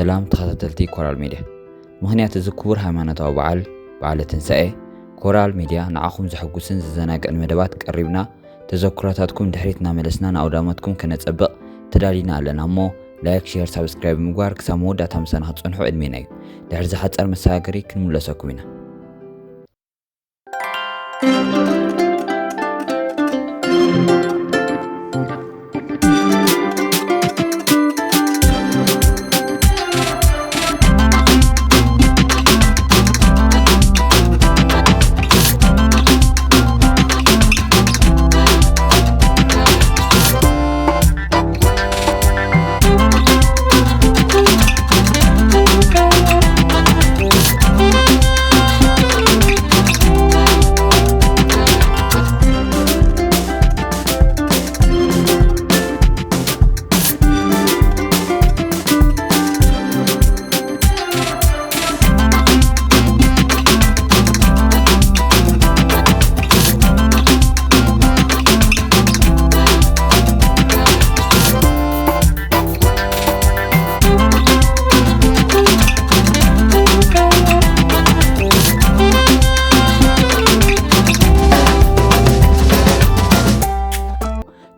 ሰላም ተኸታተልቲ ኮራል ሚድያ። ምኽንያት እዚ ክቡር ሃይማኖታዊ በዓል፣ በዓለ ትንሳኤ፣ ኮራል ሚድያ ንዓኹም ዘሐጉስን ዘዘናግዕን መደባት ቀሪብና፣ ተዘክሮታትኩም ድሕሪት እናመለስና ንኣውዳመትኩም ከነጸብቕ ተዳሊና ኣለና እሞ፣ ላይክ፣ ሼር፣ ሳብስክራይብ ብምግባር ክሳብ መወዳእታ ምሳና ክትጸንሑ ዕድሜና እዩ። ድሕሪ ዝሓጸር መሰጋገሪ ክንምለሰኩም ኢና።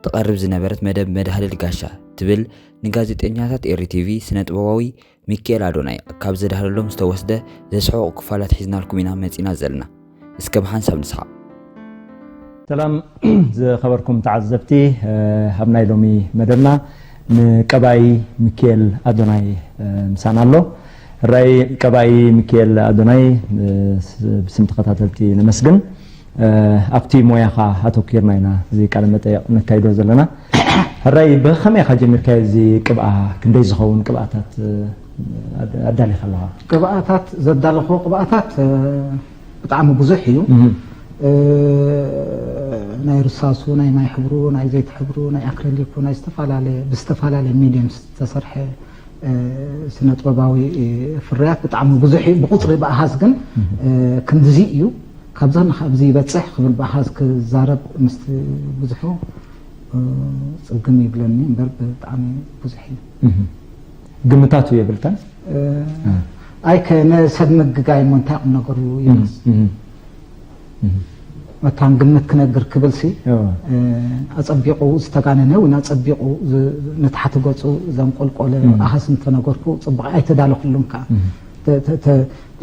ትቐርብ ዝነበረት መደብ መድሃልል ጋሻ ትብል ንጋዜጠኛታት ኤሪ ቲቪ ስነ ጥበባዊ ሚኪኤል ኣዶናይ ካብ ዘድሃለሎም ዝተወስደ ዘስሕቑ ክፋላት ሒዝናልኩም ኢና መጺና ዘለና። እስከ ብሓንሳብ ንስሓቕ። ሰላም ዝኸበርኩም ተዓዘብቲ፣ ኣብ ናይ ሎሚ መደብና ንቀባኢ ሚኪኤል ኣዶናይ ምሳና ኣሎ። ሕራይ ቀባኢ ሚኪኤል ኣዶናይ ብስም ተኸታተልቲ ነመስግን። ኣብቲ ሞያኻ ኣተኲርና ኢና እዚ ቃለ መጠየቕ ነካይዶ ዘለና። ሕራይ ብኸመይ ኢኻ ጀሚርካዮ እዚ ቅብኣ? ክንደይ ዝኸውን ቅብኣታት ኣዳሊኻ ኣለኻ? ቅብኣታት ዘዳለኹዎ ቅብኣታት ብጣዕሚ ብዙሕ እዩ። ናይ ርሳሱ፣ ናይ ማይ ሕብሩ፣ ናይ ዘይቲ ሕብሩ፣ ናይ ኣክሪሊኩ፣ ናይ ዝተፈላለየ ብዝተፈላለየ ሚድየም ዝተሰርሐ ስነ ጥበባዊ ፍርያት ብጣዕሚ ብዙሕ እዩ። ብቁፅሪ ብኣሃዝ ግን ክንድዚ እዩ። ካብዛ ንካብዚ ይበፅሕ ክብል ብኣሃዝ ክዛረብ ምስቲ ብዙሑ ፅግም ይብለኒ እምበር ብጣዕሚ ብዙሕ እዩ። ግምታቱ የብልካን? ኣይ ከነ ሰብ ምግጋይ እሞ እንታይ ቁም ነገሩ ይብልስ? መታን ግምት ክነግር ክብልሲ ኣፀቢቑ ዝተጋነነ እውን ኣፀቢቑ ንታሕቲ ገፁ ዘንቆልቆለ ኣሃዝ እንተነገርኩ ፅቡቕ ኣይተዳለኩሉን ከዓ።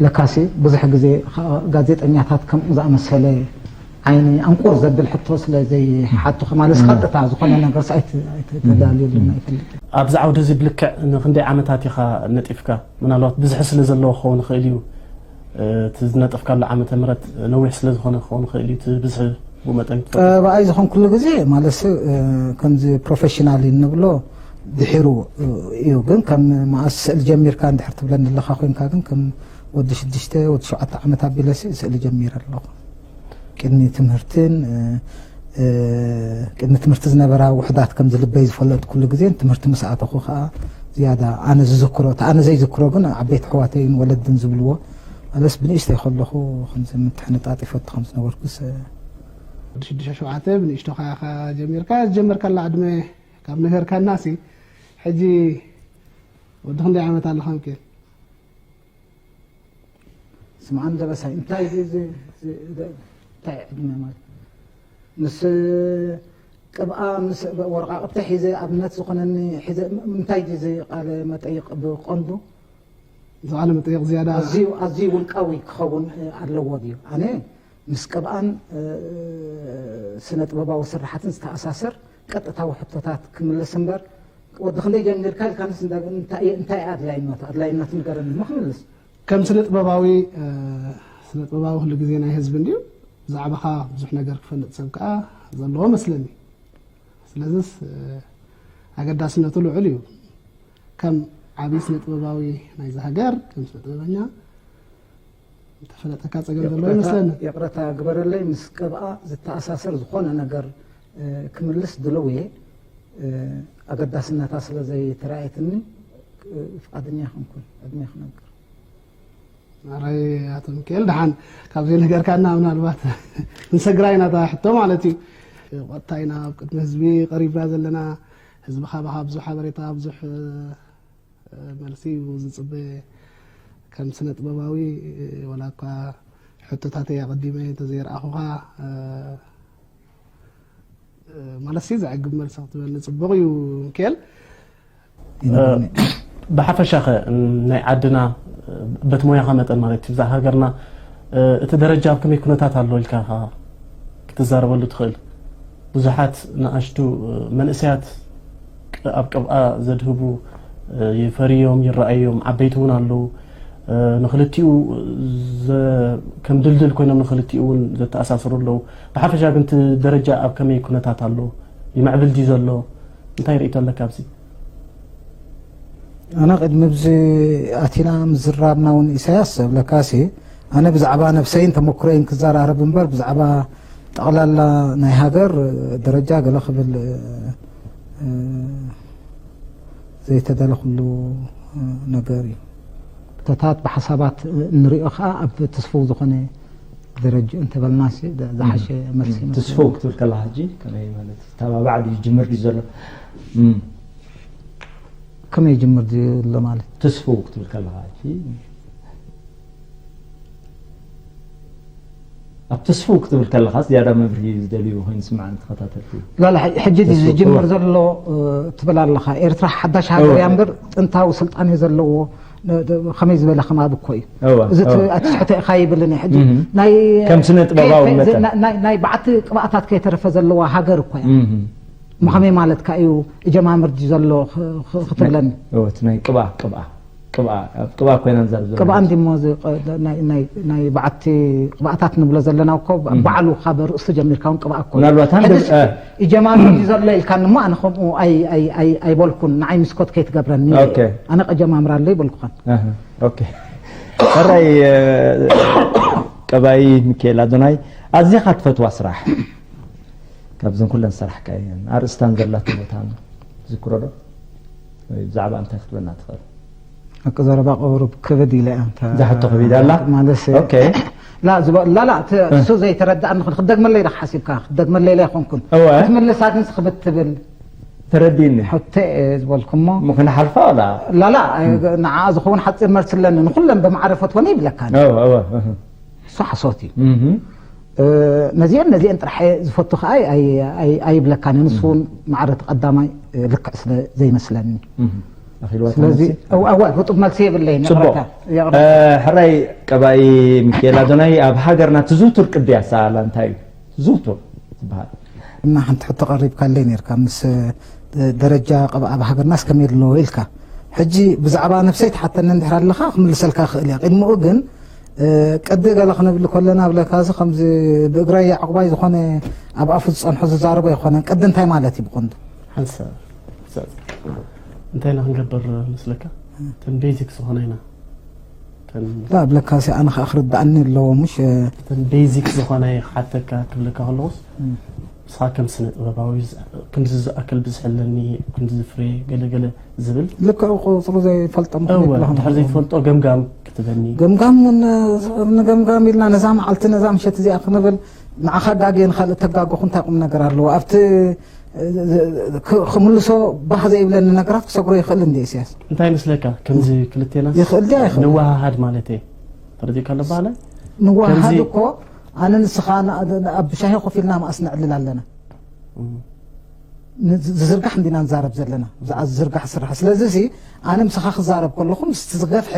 ለካሲ ብዙሕ ግዜ ጋዜጠኛታት ከምኡ ዝኣመሰለ ዓይኒ ኣንቁር ዘብል ሕቶ ስለ ዘይሓቱ ከማለስ ቀጥታ ዝኾነ ነገርስ ኣይተዳልየሉን ኣይፈልጥን። ኣብዚ ዓውዲ እዚ ብልክዕ ንክንደይ ዓመታት ኢኻ ነጢፍካ? ምናልባት ብዝሒ ስለ ዘለዎ ክኸውን ይኽእል እዩ። እቲ ዝነጠፍካሉ ዓመተ ምህረት ነዊሕ ስለ ዝኾነ ክኸውን ይኽእል እዩ። እቲ ብዝሒ ብኡ መጠን ክትፈልጥ። ቀባኣይ ዝኾንኩሉ ግዜ ማለት ከምዚ ፕሮፌሽናል እንብሎ ድሒሩ እዩ። ግን ከም መኣስ ስእሊ ጀሚርካ እንድሕር ትብለኒ ኣለኻ ኮይንካ ግን ከም ወዲ ሽዱሽተ ወዲ ሸውዓተ ዓመት ኣቢለሲ ስእሊ ጀሚረ ኣለኹ። ቅድሚ ትምህርትን ቅድሚ ትምህርቲ ዝነበራ ውሕዳት ከም ዝልበይ ዝፈለጥኩሉ ግዜ ትምህርቲ ምስ ኣተኹ ከዓ ዝያዳ ኣነ ዝዝክሮ እቲ ኣነ ዘይዝክሮ ግን ዓበይቲ ኣሕዋተይን ወለድን ዝብልዎ ኣለስ ብንእሽተይ ከለኹ ከምዚ ምትሕንጣጥ ይፈቱ ከም ዝነበርኩስ። ወዲ ሽዱሽተ ሸውዓተ ብንእሽቶ ከኣ ጀሚርካ ዝጀመርካላ ዕድመ ካብ ነገርካናሲ ሕጂ ወዲ ክንደይ ዓመት ኣለኻ ምክል? ስምዓን ደበሳይ እንታይ እዚ እንታይ ዕድመ ማለት ምስ ቅብኣ ምስ ወረቃቅቲ ሒዘ ኣብነት ዝኾነኒ ሒዘ እንታይ እዚ ቃለ መጠይቕ ብቐንዱ ዝቃለ መጠየቕ ዝያዳ ኣዝዩ ኣዝዩ ውልቃዊ ክኸውን ኣለዎ ድዩ? ኣነ ምስ ቅብኣን ስነ ጥበባዊ ስራሓትን ዝተኣሳሰር ቀጥታዊ ሕቶታት ክምልስ እምበር ወዲ ክንደይ ጀሚርካ ኢልካንስ እንታይ እንታይ ኣድላይነቱ ኣድላይነት ንገረኒ እሞ ክምልስ። ከም ስነ ጥበባዊ ስነ ጥበባዊ ኩሉ ግዜ ናይ ህዝቢ እንድዩ። ብዛዕባኻ ብዙሕ ነገር ክፈልጥ ሰብ ከዓ ዘለዎ መስለኒ። ስለዚስ ኣገዳስነቱ ልዑል እዩ። ከም ዓብዪ ስነ ጥበባዊ ናይዚ ሃገር ከም ስነ ጥበበኛ ተፈለጠካ ጸገም ዘሎ ይመስለኒ። ይቕረታ ግበረለይ ምስ ቅብኣ ዝተኣሳሰር ዝኾነ ነገር ክምልስ ድልው እየ። ኣገዳስነታ ስለ ዘይተራእየትኒ ፍቓደኛ ኣይኮንኩን ዕድመ ክነግር። ኣራይ ኣቶ ሚካኤል ደሓን ካብ ዘይነገርካና ምናልባት ንሰግራ ኢና እታ ሕቶ ማለት እዩ። ብቐጥታ ኢና ኣብ ቅድሚ ህዝቢ ቀሪብና ዘለና። ህዝቢ ካባኻ ብዙሕ ሓበሬታ ብዙሕ መልሲ እዩ ዝጽበ። ከም ስነ ጥበባዊ፣ ዋላ እኳ ሕቶታተይ ኣቐዲመ እንተዘይረኣኹኻ፣ ማለት ሲ ዘዕግብ መልሲ ክትበኒ ጽቡቕ እዩ። ሚካኤል። ብሓፈሻኸ ናይ ዓድና፣ በቲ ሞያኻ መጠን ማለት እዩ፣ እዛ ሃገርና እቲ ደረጃ ኣብ ከመይ ኩነታት ኣሎ ኢልካ ክትዛረበሉ ትኽእል? ብዙሓት ንኣሽቱ መንእሰያት ኣብ ቅብኣ ዘድህቡ ይፈርዮም ይረኣዮም፣ ዓበይቲ እውን ኣለዉ። ንክልቲኡ ከም ድልድል ኮይኖም ንክልቲኡ እውን ዘተኣሳስሩ ኣለዉ። ብሓፈሻ ግን እቲ ደረጃ ኣብ ከመይ ኩነታት ኣሎ? ይምዕብል ድዩ ዘሎ? እንታይ ርእይቶ ኣለካ ኣብዚ? ኣነ ቅድሚ ብዚ ኣቲና ምዝራብና እውን ኢሳያስ እብለካሲ፣ ኣነ ብዛዕባ ነብሰይን ተመክሮይን ክዘራረብ እምበር ብዛዕባ ጠቕላላ ናይ ሃገር ደረጃ ገለ ክብል ዘይተደለኹሉ ነገር እዩ። ተታት ብሓሳባት ንሪኦ ከዓ ኣብ ትስፉው ዝኾነ ደረጅኡ እንተበልና ዝሓሸ መልሲ ይመስለኒ። ትስፉው ክትብል ከለካ ሕጂ ከመይ ማለት እዩ? ተባባዕ ድዩ ጅምር ድዩ ዘሎ? እም፣ ከመይ ይጅምር ድዩ ኣሎ ማለት? ትስፉው ክትብል ከለካ ሕጂ ኣብ ትስፉው ክትብል ከለካ ዝያዳ መብርሂ ዝደልዩ ኮይኑ ስምዓኒ ተኸታተልቲ። ላላ ሕጂ ድዩ ዝጅምር ዘሎ ትብል ኣለኻ? ኤርትራ ሓዳሽ ሃገር እያ እምበር ጥንታዊ ስልጣኔ ዘለዎ ከመይ ዝበለ ከማብ እኮ እዩ። እዚ ኣትስሕተ ኢኻ ይብልን እዩ። ሕጂ ናይ ከም ስነ ጥበባዊ መጠን ናይ በዓቲ ቅብኣታት ከይተረፈ ዘለዋ ሃገር እኮ እያ። ምኸመይ ማለትካ እዩ? እጀማምር ድዩ ዘሎ ክትብለኒ? እቲ ናይ ቅብኣ ቅብኣ ቅብኣ ኣብ ቅብኣ ኮይና ንዛረብ ዘለና። ቅብኣ እንዲሞ ናይ በዓቲ ቅብኣታት ንብሎ ዘለና እኮ በዓሉ ካብ ርእሱ ጀሚርካ እውን ቅብኣ እኮ እዩ። ምናልባት ሕጂ እጀማምር ድዩ ዘሎ ኢልካኒ እሞ ኣነ ከምኡ ኣይበልኩን። ንዓይ ምስኮት ከይትገብረኒ። ኣነ ቀጀማምር ኣሎ ይበልኩኻን። ሕራይ ቀባይ ሚካኤል ኣዶናይ ኣዚኻ ትፈትዋ ስራሕ ካብዘን ኩለን ዝሰራሕካየን ኣርእስታን ዘላቶ ቦታን ትዝክሮ ዶ? ወይ ብዛዕባ እንታይ ክትብለና ትኽእል? ኣቀዛረባ ቁሩብ ክብድ ኢለ እያ እንተ ዝሓቶ ከቢድ ኣላ? ማለት ኦኬ። ላ ዝበ- ላ ላ እቲ እሱ ዘይተረዳእኒ ክን ክደግመለይ ዳ ሓሲብካ ክደግመለይ ላ ኣይኮንኩን እወ። ክትምልሳ ግን ክብድ ትብል ተረዲኒ። ሕቶ እየ ዝበልኩሞ ምክንሓልፋ ላ ላላ ንዓ ዝኸውን ሓፂር መልሲ ኣለኒ ንኩለን ብማዕረ ፈትወን ይብለካ እወ እወ እህ። እሱ ሓሶት እዩ እህ። ነዚአን ነዚአን ጥራሕ ዝፈቱ ከዓ ኣይብለካን ንሱ እውን ማዕረ ተቀዳማይ ልክዕ ስለ ዘይመስለኒ ኣኺልዋ ስለዚ ተመሲ እዋ ርጡብ መልሲ የብለይን ጽቡቅ ይቕረታ ይቕረታ ሕራይ ቀባኢ ሚካኤል ኣዶናይ ኣብ ሃገርና ትዝውቱር ቅዲ ኣሰኣላ እንታይ እዩ ትዝውቱር ዝበሃል እና ሓንቲ ሕቶ ቀሪብካለይ ነርካ ምስ ደረጃ ቅብኣ ኣብ ሃገርናስ ከመይ ኣሎ ኢልካ ሕጂ ብዛዕባ ነብሰይ ትሓተኒ እንድሕር ኣለካ ክምልሰልካ ክእል እያ ቅድሚኡ ግን ቅዲ ገለ ክንብል ከለና ብለካ እዚ ከምዚ ብእግረይ ኣዕቁባይ ዝኾነ ኣብ ኣፉ ዝፀንሖ ዝዛረቦ ኣይኮነን ቅዲ እንታይ ማለት እዩ ብቐንዱ ሓንሳብ እንታይ ኢና ክንገብር መስለካ እተን ቤዚክ ዝኾና ኢና ላ ብለካ ሲ ኣነ ከዓ ክርዳእኒ ኣለዎ ምሽ እተን ቤዚክ ዝኾነ ክሓተካ ክብለካ ከለኹስ ንስኻ ከም ስነ ጥበባዊ ከምዚ ዝኣክል ብዝሒ ኣለኒ ክንዲ ዝፍሬ ገለ ገለ ዝብል ልክዕ ቁፅሩ ዘይፈልጦም እወ ድሕር ዘይትፈልጦ ገምጋም ክትበኒ ገምጋም እውን ንገምጋም ኢልና ነዛ መዓልቲ ነዛ ምሸት እዚኣ ክንብል ንዓኻ ጋግየ ንካልእ ተጋገኹ እንታይ ቁም ነገር ኣለዎ ኣብቲ ክምልሶ ባህ ዘይብለኒ ነገራት ክሰግሮ ይኽእል እንዲ ኢሳያስ እንታይ መስለካ ከምዚ ክልቴና ይኽእል ድያ ይኽእል ንወሃሃድ ማለት እየ ተረዲእካ ኣሎ ባህለ ንወሃሃድ ከምዚ- እኮ ኣነ ንስኻ ን- ኣብ ሻሂ ኮፍ ኢልና መኣስ ነዕልል ኣለና ዝዝርጋሕ እንዲና ንዛረብ ዘለና ብዛዕባ ዝዝርጋሕ ስራሕ ስለዚ ሲ ኣነ ምሳኻ ክዛረብ ከለኹ ምስቲ ዝገፍሐ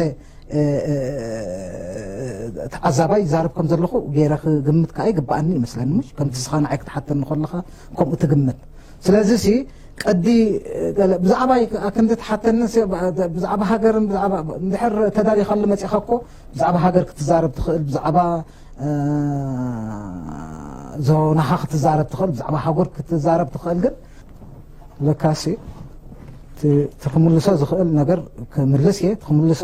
ተዓዛባይ ይዛረብ ከም ዘለኹ ገይረ ክግምት ከዓ ይግበኣኒ ይመስለኒ ምሽ ከምቲ ስኻ ንዓይ ክትሓተኒ ከለኻ ከምኡ ትግምት ስለዚ ሲ ቀዲ ብዛዕባ ክንዲ ትሓተኒ ብዛዕባ ሃገርን እንድሕር ተዳሊኻሉ መፂኻ እኮ ብዛዕባ ሃገር ክትዛረብ ትኽእል ብዛዕባ ዞናኻ ክትዛረብ ትኽእል ብዛዕባ ሃገር ክትዛረብ ትኽእል ግን ለካሲ ትክምልሶ ዝኽእል ነገር ክምልስ እየ ትክምልሶ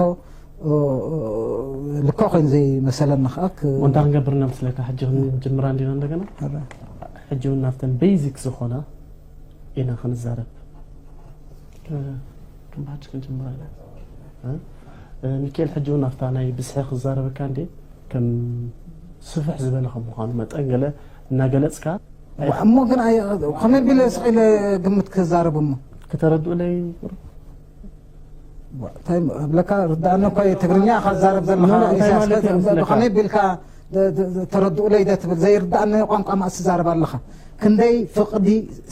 ልክዕ ኮይኑ ዘይመሰለኒ ከዓ ወንታ ክንገብር ኢና ምስለካ ሕጂ ክንጅምራ እንዲና እንደገና ሕጂ እውን ናብተን ቤዚክ ዝኾና ኢና ክንዛረብ ከም ባጭ ክንጅምራ ኢና ሚካኤል ሕጂ እውን ኣብታ ናይ ብዝሒ ክዛረበካ እንዴ ከም ስፍሕ ዝበለ ከም ምዃኑ መጠን ገለ እናገለፅካ እሞ ግን ከመይ ቢለ ስቕ ኢለ ግምት ክዛረብ እሞ ከተረድኡለይ እንታይ እብለካ፣ ርዳእኒ እኮ እዩ፣ ትግርኛ ኢኻ ትዛረብ ዘለኻ። ኖ፣ ኖ፣ እንታይ ኢሳያስ ማለት እዩ ከ-፣ መስለካ? ብኸመይ ቢልካ ደ-፣ ደ-፣ ደ-፣ ተረድኡለይ ደ ትብል? ዘይርዳእኒ ቋንቋ መኣስ ትዛረብ ኣለኻ? ክንደይ ፍቕዲ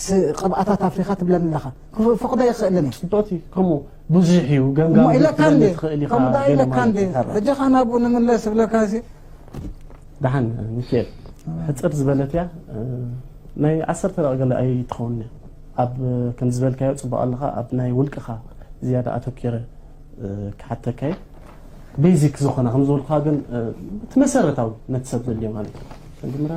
ስ-፣ ቅብኣታት ኣፍሪኻ ትብለኒ ኣለኻ? ክፍ-፣ ፍቕዶ የኽእልን እየ። ጽቡቕቲ፣ ከምኡ ብዙሕ እዩ፣ ገምጋም እሞ ኢለካ ክትብለኒ እንዴ? ትኽእል ኢኻ፣ ከምኡ ደኣ ገለ ኢለካ ማለት እንዴ? እዩ። ሕጂ ኻብ ናብኡ ንምለስ እብለካ ሲ። ደሓን ሚካኤል፣ ሕጽር ዝበለት እያ፣ ናይ ዓሰርተ ደቂቃ ገለ ኣይትኸውን እያ። ኣብ፣ ከም ዝበልካዮ ጽቡቕ ኣለኻ፣ ኣብ ናይ ውልቅኻ ዝያዳ ኣተኪረ ክሓተካ እየ። ቤዚክ ዝኾነ ከም ዝበልኩኻ ግን፣ እቲ መሰረታዊ ነቲ ሰብ ዘድልዮ ማለት እዩ። ክንጅምራ።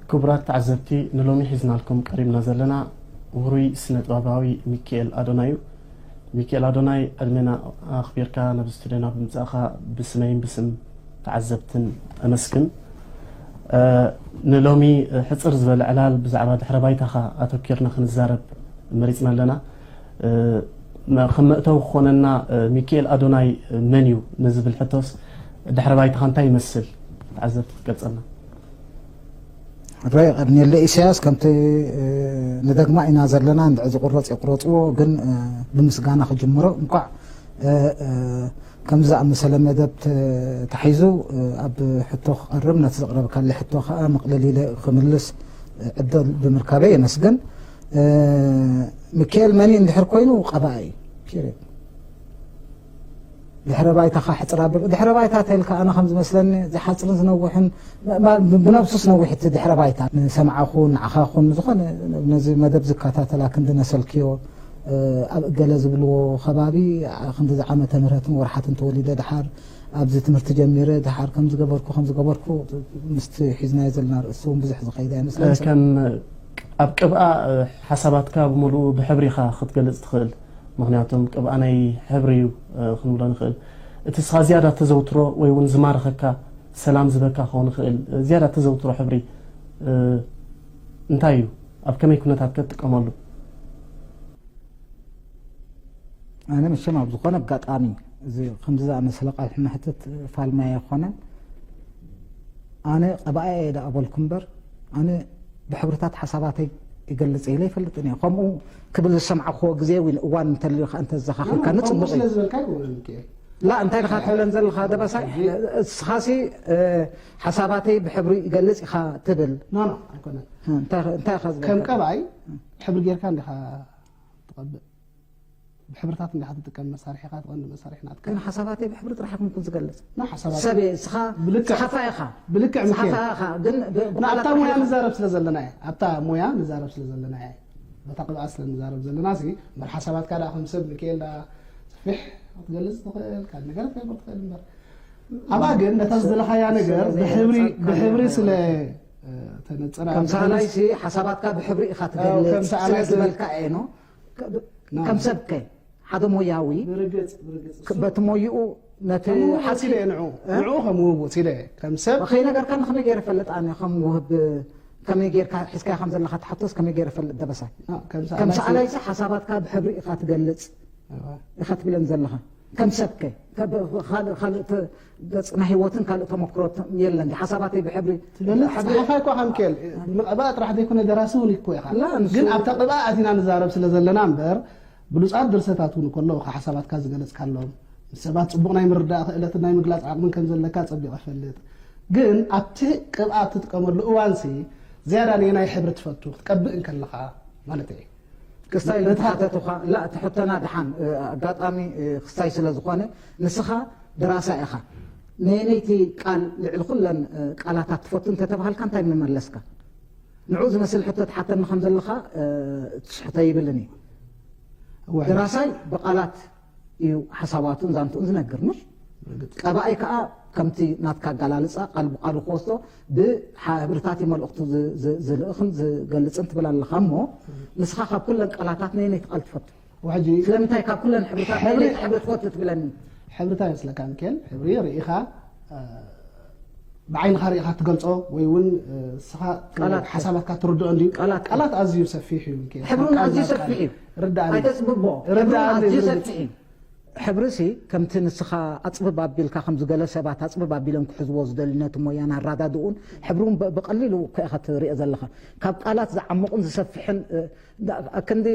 ክቡራት ተዓዘብቲ፣ ንሎሚ ሒዝናልኩም ቀሪብና ዘለና ውሩይ ስነ-ጥበባዊ ሚኪኤል ኣዶናይ እዩ። ሚኪኤል ኣዶናይ፣ ዕድሜና ኣኽቢርካ ናብዚ ስቱድዮና ብምጻእኻ ብስመይን ብስም ተዓዘብትን ኣመስግን። እ፣ ንሎሚ ሕጽር ዝበለ ዕላል ብዛዕባ ድሕረ ባይታኻ ኣተኪርና ክንዛረብ መሪጽና ኣለና። እ፣ መ-፣ ከም መእተዊ ክኾነና፣ እ፣ ሚኪኤል ኣዶናይ መን እዩ ንዝብል ሕቶስ ድሕረ ባይታኻ እንታይ ይመስል? ተዓዘብቲ ክትገልጸልና። ሕራይ የቐንየለይ ኢሳያስ፣ ከምቲ፣ እ፣ ንደግማ ኢና ዘለና፣ እንድዒ ዝቑረጽ ይቑረጽዎ፣ ግን፣ እ፣ ብምስጋና ክጅምሮ። እንቋዕ፣ እ፣ እ፣ ከምዚ ዝኣመሰለ መደብ ተ-፣ ተታሒዙ፣ እ፣ ኣብ ሕቶ ክቐርብ፣ ነቲ ዘቕረብካለይ ሕቶ ከኣ ምቕልል ኢለ ክምልስ፣ እ፣ ዕድል ብምርካበይ የመስግን። እ፣ ሚካኤል መን እዩ እንድሕር ኮይኑ ቀባኢ እዩ። ፒሪየድ። ድሕረ ባይታኻ ሕጽር ኣብል። ድሕረ ባይታ ተልካ ኣነ ከም ዝመስለኒ ዝሓጽርን ዝነውሕን፣ ማ-፣ ማ-፣ ብነብሱስ ነዊሕ እቲ ድሕረ ባይታ። ንሰምዓኹን ንዓኻኹን ዝኾነ ነዚ መደብ ዝከታተላ ክንዲ ነሰልክዮ፣ እ፣ ኣብ እገለ ዝብልዎ ከባቢ፣ ኣ፣ ክንዲ ዝዓመተ ምህረትን ወርሓትን ተወሊደ ድሓር ኣብዚ ትምህርቲ ጀሚረ ድሓር ከም ዝገበርኩ፣ ከም ዝገበርኩ ምስቲ ሒዝናዮ ዘለና ርእሲ እውን ብዙሕ ዝኸይድ ኣይመስለኒ። ከም ኣብ ቅብኣ፣ እ፣ ሓሳባትካ ብምሉኡ ብሕብሪ ኢኻ ክትገልጽ ትኽእል። ምኽንያቱም ቅብኣ ናይ ሕብሪ እዩ፣ እ፣ ክንብሎ ንኽእል። እቲ ንስኻ ዝያዳ ተዘውትሮ ወይ እውን ዝማርኸካ፣ ሰላም ዝህበካ ክኸውን ይኽእል፣ ዝያዳ ተዘውትሮ ሕብሪ፣ እ፣ እንታይ እዩ? ኣብ ከመይ ኩነታት ከ ትጥቀመሉ? ኣነ መቸም ኣብ ዝኾነ ኣጋጣሚ እዚ ከምዚ ዝኣመሰለ ቃል ሕመሕትት ፋልማይ ኣይኮነን። ኣነ ቀባኣይ እየ ደኣ በልኩ እምበር፣ ኣነ ብሕብርታት ሓሳባተይ ይገልጽ ኢለ ኣይፈልጥን እየ። ከምኡ ክብል ዝሰማዕክዎ ግዜ ወይ እዋን እንተልዩኻ እንተ ዘኻኺልካኒ ከምኡ ጽቡቕ ስለ እዩ። ዝበልካ ኣይኮነን ሚካኤል። ላ፣ እንታይ ኢኻ ትብለን ዘለኻ ደበሳይ? ሕጂ እስኻሲ፣ እ፣ ሓሳባተይ ብሕብሪ ይገልጽ ኢኻ ትብል። ኖ፣ ኖ፣ ኣይኮነን። እ፣ እንታይ፣ እንታይ ኢኻ ዝበልካ? ከም ቀባኣይ ሕብሪ ጌርካ እንዲኻ ትቐብእ። ብሕብርታት እንዲኻ ትጥቀም፣ መሳርሒኻ ትቐንዲ መሳርሒ ናትካ። ግን ሓሳባተይ ብሕብሪ ጥራሕ ኣይኮንኩን ዝገልጽ። ና ሓሳባት ሰብ እየ፣ እስኻ ብልክዕ፣ ጸሓፋይ ኢኻ። ብልክዕ ሚካኤል። ጸሓፋይ ኢኻ፣ ግን ብ-፣ ብቓላት ናብታ ሞያ ጥራሕ ንዛረብ ስለ ዘለና እየ። ኣብታ ሞያ ንዛረብ ስለ ዘለና እየ። በታ ቅብኣ ስለ ንዛረብ ዘለና ሲ፣ እምበር ሓሳባትካ ደኣ ከም ሰብ ሚካኤል ደኣ ሰፊሕ ክትገልጽ ትኽእል፣ ካልእ ነገር ክትገብር ትኽእል እምበር። ኣብኣ ግን ነታ ዝደለኻያ ነገር ስለ ብሕብሪ፣ ዘይነጸርካ ብሕብሪ ነገር ስለ፣ ማለት እዩ። እ፣ ተነጽራ ከም ብሕብሪ ሰኣላይ ሲ ሓሳባትካ ብሕብሪ ኢኻ ኣው፣ ትገልጽ ከም ሰኣላይ ስለ ስለ ዝበልካ እየ፣ ኖ? ከ-፣ ና። ከም ሰብ ከ ሓደ ሞያዊ ብርግጽ፣ ብርግጽ። እሱ ክ-፣ በቲ ሞይኡ ነቲ ከም ውህቡት ሓሲ ኢለ እየ ንዕኡ። እ? ንዕኡ ከም ውህቡት ኢለ እየ። ከም ሰብ ከይነገርካኒ ከመይ ገይረ እፈልጥ ኣነ ከም ውህብ፣ ከመይ ጌርካ ሒዝካዮ ከም ዘለኻ ትሓቶስ ከመይ ገይረ እፈልጥ ደበሳይ? ና፣ ከም ከም ሰኣላይ ሲ ሰኣላይሲ ሓሳባትካ ብሕብሪ ኢኻ ትገልጽ እዋ። ኢኻ ትብለን ዘለኻ። ከም ሰብ ከ? ከ-፣ ብ-፣ ካልእ፣ ካልእ ተ-፣ ገጽ ናይ ህይወትን ካልእ ተመክሮ ተ-፣ የለን። ሓሳባተይ ብሕብሪ ትገልጽ ሕብሪ ጸሓፋይ እኳ ከም ኬል፣ ብቕብኣ ጥራሕ ዘይኮነ ደራሲ እውን እኮ ኢኻ። ላ፣ ንሱ ግን ኣብታ ቅብኣ ኣቲና ንዛረብ ስለ ዘለና እምበር፣ ብሉጻት ድርሰታት እውን እኮ ኣለዉ፣ ሓሳባትካ ዝገለጽካሎም። ምስ ሰባት ጽቡቕ ናይ ምርዳእ ክእለትን ናይ ምግላጽ ዓቕምን ከም ዘለካ ጸቢቐ እፈልጥ። ግን ኣብቲ ቅብኣ እትጥቀመሉ እዋንሲ፣ ዝያዳ ነየናይ ሕብሪ ትፈቱ ክትቀብእ እንከለኻ ማለት እየ። ክስታይ ነታ ዝተሓተቱኻ፣ ላ፣ እቲ ሕቶና ደሓን፣ እ፣ ኣጋጣሚ፣ እ፣ ክስታይ ስለ ዝኾነ፣ ንስኻ ደራሳይ ኢኻ። ነየነይቲ ቃል ልዕሊ ኩለን፣ እ፣ ቃላታት ትፈቱ እንተተባሃልካ እንታይ ምመለስካ? ንዑ ዝመስል ሕቶ ትሓተኒ ከም ዘለኻ፣ እ፣ ትስሕቶ ይብልን እዩ። እወ። ደራሳይ ብቃላት እዩ ሓሳባቱን ዛንትኡን ዝነግር፣ ምሽ? ርግጽ። ቀባኢ ከኣ ከምቲ ናትካ ኣገላልጻ ቃል ብቃሉ ክወስዶ ብሕብርታት እዩ መልእኽቱ ዝ-፣ ዝ-፣ ዝልእኽን ዝገልጽን ትብል ኣለኻ እሞ፣ ንስኻ ካብ ኩለን ቃላታት ነየነይቲ ቃል ትፈቱ? ወሕጂ ስለምንታይ ካብ ኩለን ሕብርታት ሕብሪ ነየነይቲ ሕብሪ ትፈቱ ትብለኒ? ሕብርታት ይመስለካ ሚካኤል? ሕብሪ ርኢኻ፣ እ፣ ብዓይንኻ ርኢኻ ትገልጾ ወይ እውን፣ እ፣ ንስኻ ቃላት። ሓሳባትካ ትርድኦ እንድዩ? ቃላት። ቃላት ኣዝዩ ሰፊሕ እዩ ሚካኤል። ሕብሪ እውን ካብ ቃል ኣዝዩ ናብ ቃል። ሰፊሕ እዩ። ርዳእኒ። ኣይተጽብቦ። ርዳእኒ ሕብሪ እውን ኣዝዩ ብርግጽ። ሰፊሕ እዩ። ሕብርሲ ከምቲ ንስኻ ኣጽብብ ኣቢልካ፣ ከምዚ ገለ ሰባት ኣጽብብ ኣቢሎም ክሕዝዎ ዝደልዩ፣ ነቲ ሞያን ኣረዳድኡን ሕብሩን ብ-፣ ብቐሊሉ እኮ ኢኻ ትሪኦ ዘለኻ። ካብ ቃላት ዝዓምቕን ዝሰፍሕን፣ እ፣ ዳ-፣ ክንዲ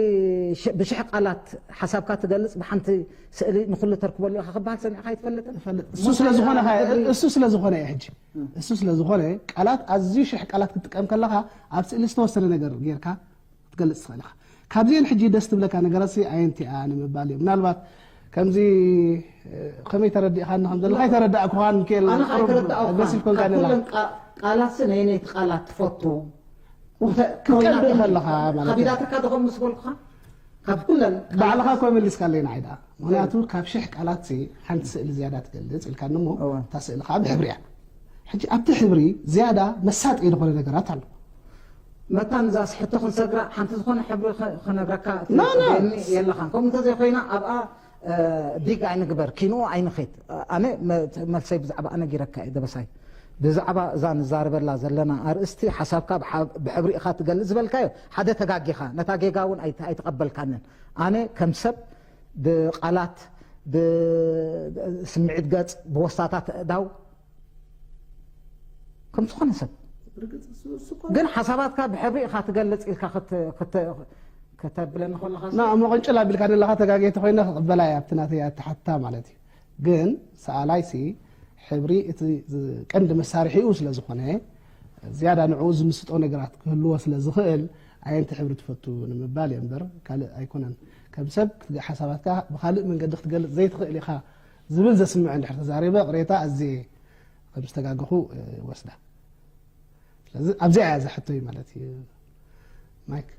ሽ-፣ ብሽሕ ቃላት ሓሳብካ ትገልጽ፣ ብሓንቲ ስእሊ ንኹሉ ተርክበሉ ኢኻ ክበሃል ሰሚዕካ ኣይትፈልጥን? እፈልጥ። እሱ ስለ ዝኾነ ኸ-፣ እሱ ስለ ዝኾነ እየ ሕጂ። እሱ ስለ ዝኾነ ቃላት፣ ኣዝዩ ሽሕ ቃላት ክትጥቀም ከለኻ፣ ኣብ ስእሊ ዝተወሰነ ነገር ጌርካ ክትገልጽ ትኽእል ኢኻ። ካብዚኤን ሕጂ ደስ ትብለካ ነገራትሲ ኣየንቲ እያ ንምባል እዩ። ምናልባት ከምዚ፣ እ፣ ከመይ ተረዲእኻኒ ከም ዘለኻ ኣይተረዳእኩኻን፣ ሚካኤል፣ ኣነ ቁሩብ ከይተረዳእኩኻ፣ ኣግረሲቭ ኮንካ ካብ ኣለኻ። ኩለን ቃ-፣ ቃላትሲ ነየነይቲ ቃላት ትፈቱ? ክትቀልብ ከለኻ ማለት እዩ። ከቢዳትካ ዶ ከም ምስ በልኩኻ? ካብ ኩለን ባዕልኻ እኮ መሊስካለይ ንዓይ ደኣ። ምኽንያቱ ካብ ሽሕ ቃላትሲ ሓንቲ ስእሊ ዝያዳ ትገልጽ ኢልካኒ እሞ፣ እወ። እታ ስእሊ ከዓ ብሕብሪ እያ። ሕጂ ኣብቲ ሕብሪ ዝያዳ መሳጢ ዝኾነ ነገራት ኣሎ። መታን እዛስ ሕቶ ክንሰግራ፣ ሓንቲ ዝኾነ ሕብሪ ኸ-፣ ክነግረካ ኖ፣ ኖ። ትደሊ የለኻን። ከምኡ እንተዘይኮይና ኣብኣ፣ እ፣ ዲግ ኣይንግበር፣ ኪንኡ ኣይንኺድ። ኣነ መ-፣ መልሰይ ብዛዕባ ኣነ ጊረካ እየ ደበሳይ። ብዛዕባ እዛ ንዛረበላ ዘለና ኣርእስቲ ሓሳብካ ብሓ-፣ ብሕብሪ ኢኻ ትገልጽ ዝበልካዮ ሓደ ተጋጊኻ። ነታ ጌጋ እውን ኣይተ-፣ ኣይተቐበልካንን። ኣነ ከም ሰብ ብቃላት፣ ብስምዒት ገጽ፣ ብወስታታት ኣእዳው ከም ዝኾነ ሰብ። ርግጽ እሱ፣ እሱ እኮ ግን ሓሳባትካ ብሕብሪ ኢኻ ትገልጽ ኢልካ ክት-፣ ክት-፣ ከተብለኒ ከለኻ ና፣ እሞ ቅንጭል ኣቢልካ ዘለኻ ተጋጌ ተኾይነ ክቕበላ እየ ኣብቲ ናተይ ኣተሓትታ ማለት እዩ። ግን ሰኣላይሲ ሕብሪ እቲ ዝ-፣ ቀንዲ መሳርሒኡ ስለ ዝኾነ፣ ዝያዳ ንዕኡ ዝምስጦ ነገራት ክህልዎ ስለ ዝኽእል፣ ኣየንቲ ሕብሪ ትፈቱ ንምባል እየ እምበር ካልእ ኣይኮነን። ከም ሰብ ክትገ-፣ ሓሳባትካ ብኻልእ መንገዲ ክትገልጽ ዘይትኽእል ኢኻ ዝብል ዘስምዕ እንድሕር ተዛሪበ፣ ቅሬታ ኣዝየ ከም ዝተጋገኹ፣ እ፣ ወስዳ። ስለዚ ኣብዚኣ እያ እዛ ሕቶይ ማለት እዩ። ማይክ።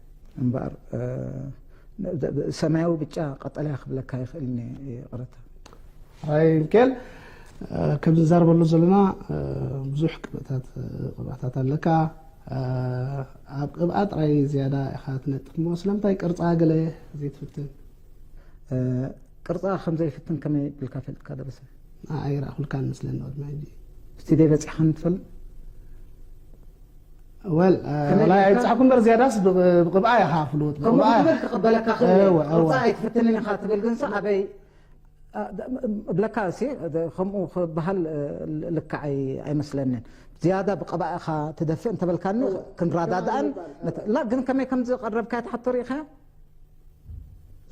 እምበኣር፣ እ፣ ሰማያዊ፣ ብጫ፣ ቀጠልያ ክብለካ ይኽእል እየ፣ ይቕረታ። ራይ ሚካኤል፣ እ፣ ከም ንዛረበሉ ዘለና፣ እ፣ ብዙሕ ቅብእታት፣ እ፣ ቅብኣታት ኣለካ። እ፣ ኣብ ቅብኣ ጥራይ ዝያዳ ኢኻ ትነጥፍ እሞ፣ ስለምንታይ ቅርጻ ገለ ዘይትፍትን? እ፣ ቅርጻ ከም ዘይፍትን ከመይ ኢልካ ፈልጥካ ደበሰ? ኣይረኣኹልካን መስለኒ ቅድሚ ሕጂ። ስቱድዮ በጺሕካን ትፈልጥ? ወል፣ እ፣ ከመይ ዋላ ኢልካ? ኣይብጻሕኩ እምበር ዝያዳስ ብቕ-፣ ብቕብኣ ኢኻ ፍሉጥ፣ ከምኡ ብቕብኣ። ትብል ክቕበለካ ክእል እየ። እወ፣ እወ። ቅርጻ ኣይትፍትንን ኢኻ ትብል ግንስ ኣበይ፣ እ፣ ደ-፣ እብለካ እሲ፣ ደ-፣ ከምኡ ክበሃል፣ እ፣ ል-፣ ልክዕ ኣይ-፣ ኣይመስለንን። ዝያዳ ብቕብኣ ኢኻ ትደፍእ እንተበልካኒ እወ። ክንረዳድኣን፣ እወ። መተ-፣ ላ፣ ግን ከመይ ከም ዝቐረብካ ትሓቶ ርኢኻዮ?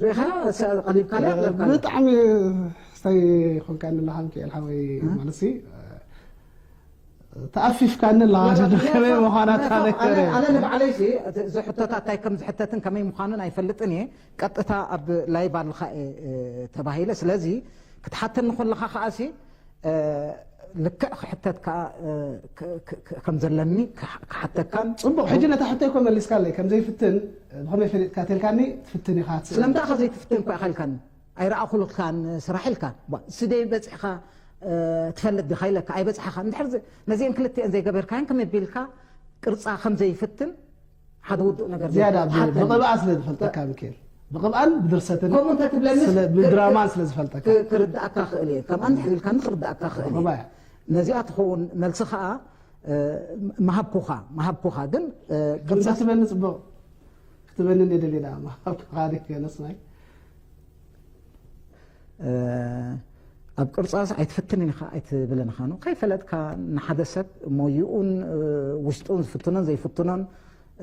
ርኢኻ? ሰ-፣ ቀሊብካ ድያ? ቀሊብካ ድያ? ብጣዕሚ ስታይ ኾንካ ንላኻ ሚካኤል ሓወይ፣ እ? ማለትሲ፣ ተኣፊፍካኒ ኣለኻ፣ ላ፣ ላ፣ ከመይ ላ፣ ምዃና ላ፣ እታ ነገር ኣነ፣ እየ። ኣነ ንባዕለይሲ፣ እቲ፣ እዚ ሕቶታት እንታይ ከም ዝሕተትን ከመይ ምዃኑን ኣይፈልጥን እየ። ቀጥታ ኣብ ላይቭ ኣለኻ እየ፣ እ፣ ተባሂለ። ስለዚ፣ ክትሓተኒ ከለኻ ከኣሲ፣ እ፣ ልክዕ ክሕተት ከኣ፣ እ፣ ክ-፣ ክ-፣ ክ-፣ ከም ዘለኒ ክሓ-፣ ክሓተካን ጽቡቕ፣ ሕጂ ነታ ሕቶይ እኮ መሊስካለይ። ከም ዘይፍትን ብኸመይ ፈሊጥካ ተልካኒ፣ ትፍትን ኢኻ ትስእል። ስለምንታይ ከ ዘይትፍትን እኮ ኢኻ ኢልካኒ? ኣይረኣኹልካን ስራሕ ኢልካ። ቧ፣ ስደይ በጺሕኻ፣ እ፣ ትፈልጥ ዲኻ ኢለካ፣ ኣይበጽሓኻን። እንድሕር ዝ-፣ ነዚአን ክልቲአን ዘይገበርካየን ከመይ ቢልካ ቅርጻ ከም ዘይፍትን ሓደ ውዱእ ነገር ዝያዳ ዘይፍትን? ብ-፣ ሓተኒ። ብቕብኣ ስለ ዝፈልጠካ፣ ሚካኤል። ብቕብኣን ብድርሰትን ከምኡ እንተ ትብለኒ ስለ፣ ክ-፣ ብድራማን ክ-፣ ስለ ዝፈልጠካ። ክ-፣ ክርድኣካ ክእል እየ። ከምኣ እንድሕር ኢልካኒ ክርድኣካ ክእል እየ። ብቕብኣ እያ። ነዚኣ ትኸውን መልሲ ኸኣ፣ እ፣ ምሃብኩኻ፣ ምሃብኩኻ። ግን፣ እ፣ ግን ቅርጻ እንተ ትብለኒ ጽቡቕ። ክትበኒ እንደ ደልየ ደኣ ምሃብኩኻ ድየ ነስናይ? እ፣ ኣብ ቅርጻስ ኣይትፍትንን ኢኻ ኣይትብልን ኢኻ ነው። ከይፈለጥካ ንሓደ ሰብ ሞይኡን፣ እ፣ ውሽጡን ዝፍትኖን ዘይፍትኖን፣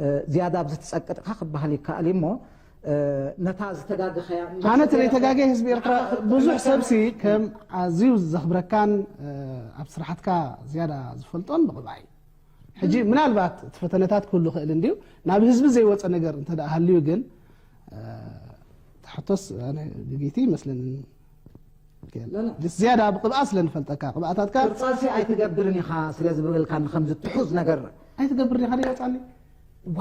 እ፣ ዝያዳ ኣብዚ ትጸቅጥ ኢኻ ክበሃል ይከኣል እዩ እሞ፣ እ፣ ነታ ዝተጋገኸያ ኣነ እቲ ዘይተጋገየ ህዝቢ ኤርትራ ብዙሕ ሰብሲ ከም ኣዝዩ ዘኽብረካን፣ እ፣ ኣብ ስራሓትካ ዝያዳ ዝፈልጦን ብቕብኣ እዩ። ሕጂ ምናልባት እቲ ፈተነታት ክህሉ ይኽእል እንድዩ፣ ናብ ህዝቢ ዘይወጸ ነገር እንተ ደኣ ሃልዩ ግን፣ እ፣ እቲ ሕቶስ ኣነ ግግይቲ ይመስለኒ። ላ፣ ላ። ዝያዳ ብቕብኣ ስለ ንፈልጠካ፣ ቅብኣታትካ ቅርጻሲ ኣይትገብርን ኢኻ ስለ ዝበልካኒ ከምዚ ትሑዝ ነገር። ኣይትገብርን ኢኻ ድዩ ይወጻኒ? ዋ።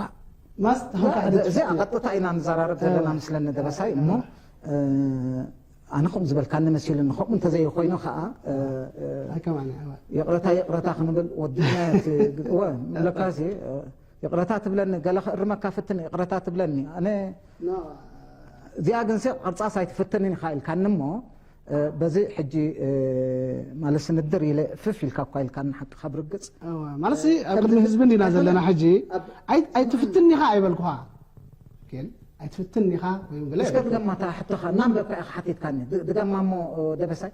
ማስ፣ ላ፣ ተኾንካ ሓደ እዚ፣ እዚኣ ትፍትን። ቀጥታ ኢና ንዘራረብ ዘለና እ። ምስለኒ ደበሳይ እሞ፣ እ። እ፣ ኣነ ከምኡ ዝበልካኒ መሲሉኒ። ከምኡ እንተዘይኮይኑ ኸኣ፣ እ፣ እ፣ ኣይ፣ ከማን፣ እወ። ይቕረታ፣ ይቕረታ ክንብል ወዲና እቲ፣ እወ፣ ምብለካሲ፣ እ፣ ይቕረታ ትብለኒ፣ ገለ ክእርመካ ፍትን፣ ይቕረታ ትብለኒ። ኣነ ኖ። እዚኣ ግንሲ ቅርጻስ ኣይትፍትንን ኢኻ ኢልካኒ እሞ፣ እ፣ በዚ ሕጂ፣ እ፣ ማለት ስንድር ኢለ ፍፍ ኢልካ እኳ ኢልካኒ ሓቅኻ ብርግጽ። እወ፣ ማለትሲ ኣብ ከምዚ ቅድሚ ህዝቢ እንዲና ከምዚ ዘለና ሕጂ ኣብ ኣይ-፣ ኣይትፍትን ኢኻ ኣይበልኩኻ። ኦኬ። ኣይትፍትን ኢኻ ወይ ገለ እስከ ድገማ እታ ሕቶኻ እናንበብካ ኢኻ ሓቲትካኒ። ድ- ድገማ እሞ ደበሳይ።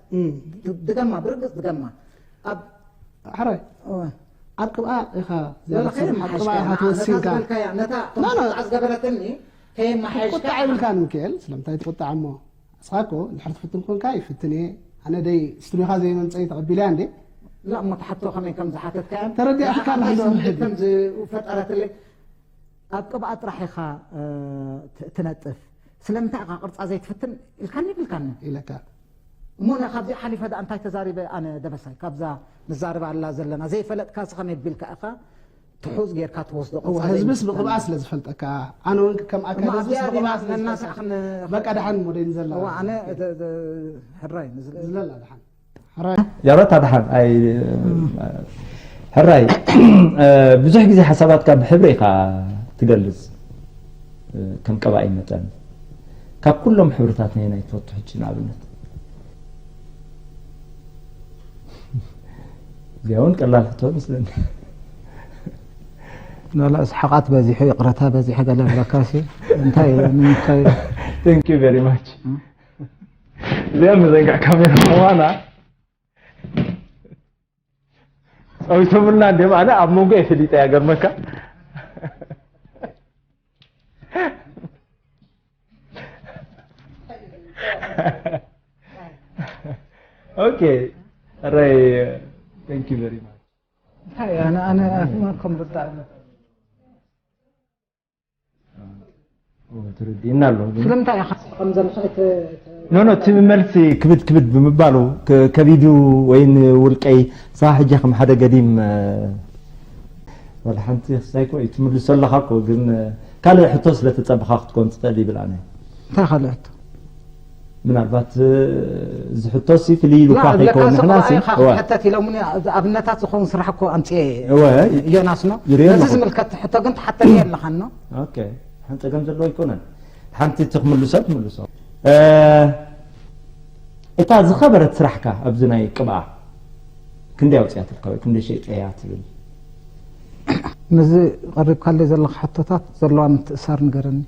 ድ- ድገማ ብርግጽ ድገማ። ኣብ ሕራይ እወ። ኣብ ቅብኣ ኢኻ ወላ ዘረክብ ኣብ ከየመሓየሽካ ቅብኣ ኢኻ ነታ ትወስንካ ዝበልካያ ነታ ላ፣ ላ። ከምጣዕ ዝገበረትኒ ከየመሓየሽካ ቁጣዕ ይብልካን ሚካኤል። ስለምንታይ ትቁጣዕ እሞ? እስኻ እኮ እንድሕር ትፍትን ኮንካ ይፍትን እየ። ኣነ ደይ ስቱዲዮኻ ዘይመምፀኢ ተቐቢለያ እንዴ? ላ እሞ ትሓቶ ከመይ ከም ዝሓተትካያ ተረዲኣትካ ንዓኻ ንሕዶ ስምዒት ምሕድ። ከም ዝፈጠረትለይ ኣብ ቅብኣ ጥራሕ ኢኻ እ፣ ት- ትነጥፍ ስለምንታይ ኢኻ ቅርጻ ዘይትፍትን ኢልካኒ ይብልካኒ ኢለካ እሞ ነ ካብዚኣ ሓሊፈ ደኣ እንታይ ተዛሪበ ኣነ ደበሳይ ካብዛ ንዛረባ ኣላ ዘለና ዘይፈለጥካ ስኸመይ ቢልካ ኢኻ ትሑዝ ጌርካ ትወስዶ እወ፣ ህዝብስ ብቕብኣ ስለ ዝፈልጠካ ኣነ እውን ከም ኣካል ህዝብስ ብቕብኣ ስለ ነናሳዕ ዝፈልጠካ በቃ ደሓን ሞዴል ዘላ እዋ ኣነ ደ- ደ- ሕራይ ንዝለ- ዝለላ ደሓን ሕራይ ያበታ ደሓን ኣይ ሕራይ ብዙሕ ግዜ ሓሳባትካ ብሕብሪ ኢኻ ትገልጽ ከም ቀባኢ መጠን ካብ ኩሎም ሕብርታት ነየናይ ትፈቱ ሕጂ ንኣብነት እዚኣ እውን ቀላል ሕቶ መስለኒ ኖላ እስሓቓት በዚሑ ይቕረታ በዚሑ ገለ ብለካሲ እንታይ ንምንታይ thank you very much እዚኣ መዘንግዕ ካሜራ ምዃና ጸዊቶምልና እንዲም ኣነ ኣብ መንጎ የፍሊጠ እያ ገርመካ okay ራይ thank you very much እንታይ ኣነ ኣነ ኣፍመኩም ብጣዕሚ ተረዲእና ኣሎ ስለምንታይ ኢኻ ከምዘምስዕት ኖ ኖ እቲ መልሲ ክብድ ክብድ ብምባሉ ከቢዱ ወይ ንውልቀይ ሳ ሕጂ ከም ሓደ ገዲም ወላ ሓንቲ ክሳይ ኮ ትምልሶ ኣለኻ ኮ ግን ካልእ ሕቶ ስለ ተጸብኻ ክትኮን ትኽእል ይብል ኣነ እንታይ ካልእ ሕቶ ምናልባት እዚ ሕቶ ሲ ፍልይ ኢሉካ ከይከውን ንሕና ሲ ሕተት ኢሎምኒ ኣብነታት ዝኸውን ስራሕ እኮ ኣምፅኤ ዮናስ ኖ ነዚ ዝምልከት ሕቶ ግን ትሓተኒ ኣለኻኖ ሓንቲ ጸገም ዘለዎ ኣይኮነን ሓንቲ ትክምልሶ ትምልሶ እታ ዝኸበረት ስራሕካ ኣብዚ ናይ ቅብኣ ክንደይ ኣውፅያትልካ ወይ ክንደይ ሸይጠያ ትብል ነዚ ቀሪብካለይ ዘለካ ሕቶታት ዘለዋ ምትእሳር ንገረኒ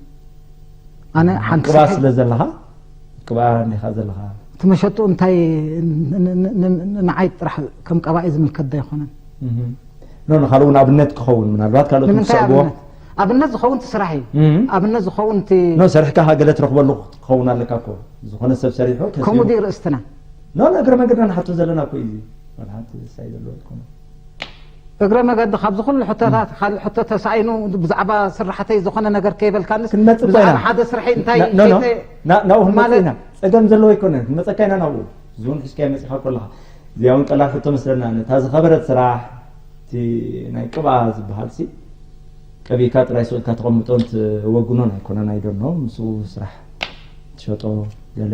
ኣነ ሓንቲ ቅብኣ ስለ ዘለካ ቅብኣ እንዲካ ዘለካ እቲ መሸጡ እንታይ ንዓይ ጥራሕ ከም ቀባኢ ዝምልከት ዶ ኣይኮነን ኖ ንካልእ እውን ኣብነት ክኸውን ምናልባት ካልኦት ንምንታይ ክሰብዎ ኣብነት ኣብነት ዝኸውን እቲ ስራሕ እዩ ኣብነት ዝኸውን እቲ ኖ ሰሪሕካ ሃ ገለ ትረኽበሉ ክኸውን ኣለካ እኮ ዝኾነ ሰብ ሰሪሑ ከሲቡ- ከምኡ ድዩ ርእስትና ኖ ንእግረ መንገድና ንሓቶ ዘለና እኮ እዩ እዚ ዋላ ሓንቲ ሳይ ዘለዎ ኣይኮነ እግረ መገዲ ካብዚ ኩሉ ሕቶታት ካልእ ሕቶ ተሳኢኑ ብዛዕባ ስራሕተይ ዝኾነ ነገር ከይበልካንስ ክንመጽእ እኮ ኢና። ብዛዕባ ሓደ ስርሐይ እንታይ ና- ኖ፣ ኖ። ሸይጠ- ና- ናብኡ ክንመጽእ ማለት- ኢና ጸገም ዘለዎ ኣይኮነን ክንመጸካ ኢና ናብኡ እዚ እውን ሒዝካዮ መጺኻ ከለኻ እዚኣ እውን ቀላል ሕቶ መስለና ነታ ዝኸበረት ስራሕ እቲ ናይ ቅብኣ ዝበሃል ሲ ቀቢእካ ጥራይ ስቕ ኢልካ ተቐምጦ እንትወግኖን ኣይኮነን ኣይደኖ ምስኡ ስራሕ ትሸጦ ገለ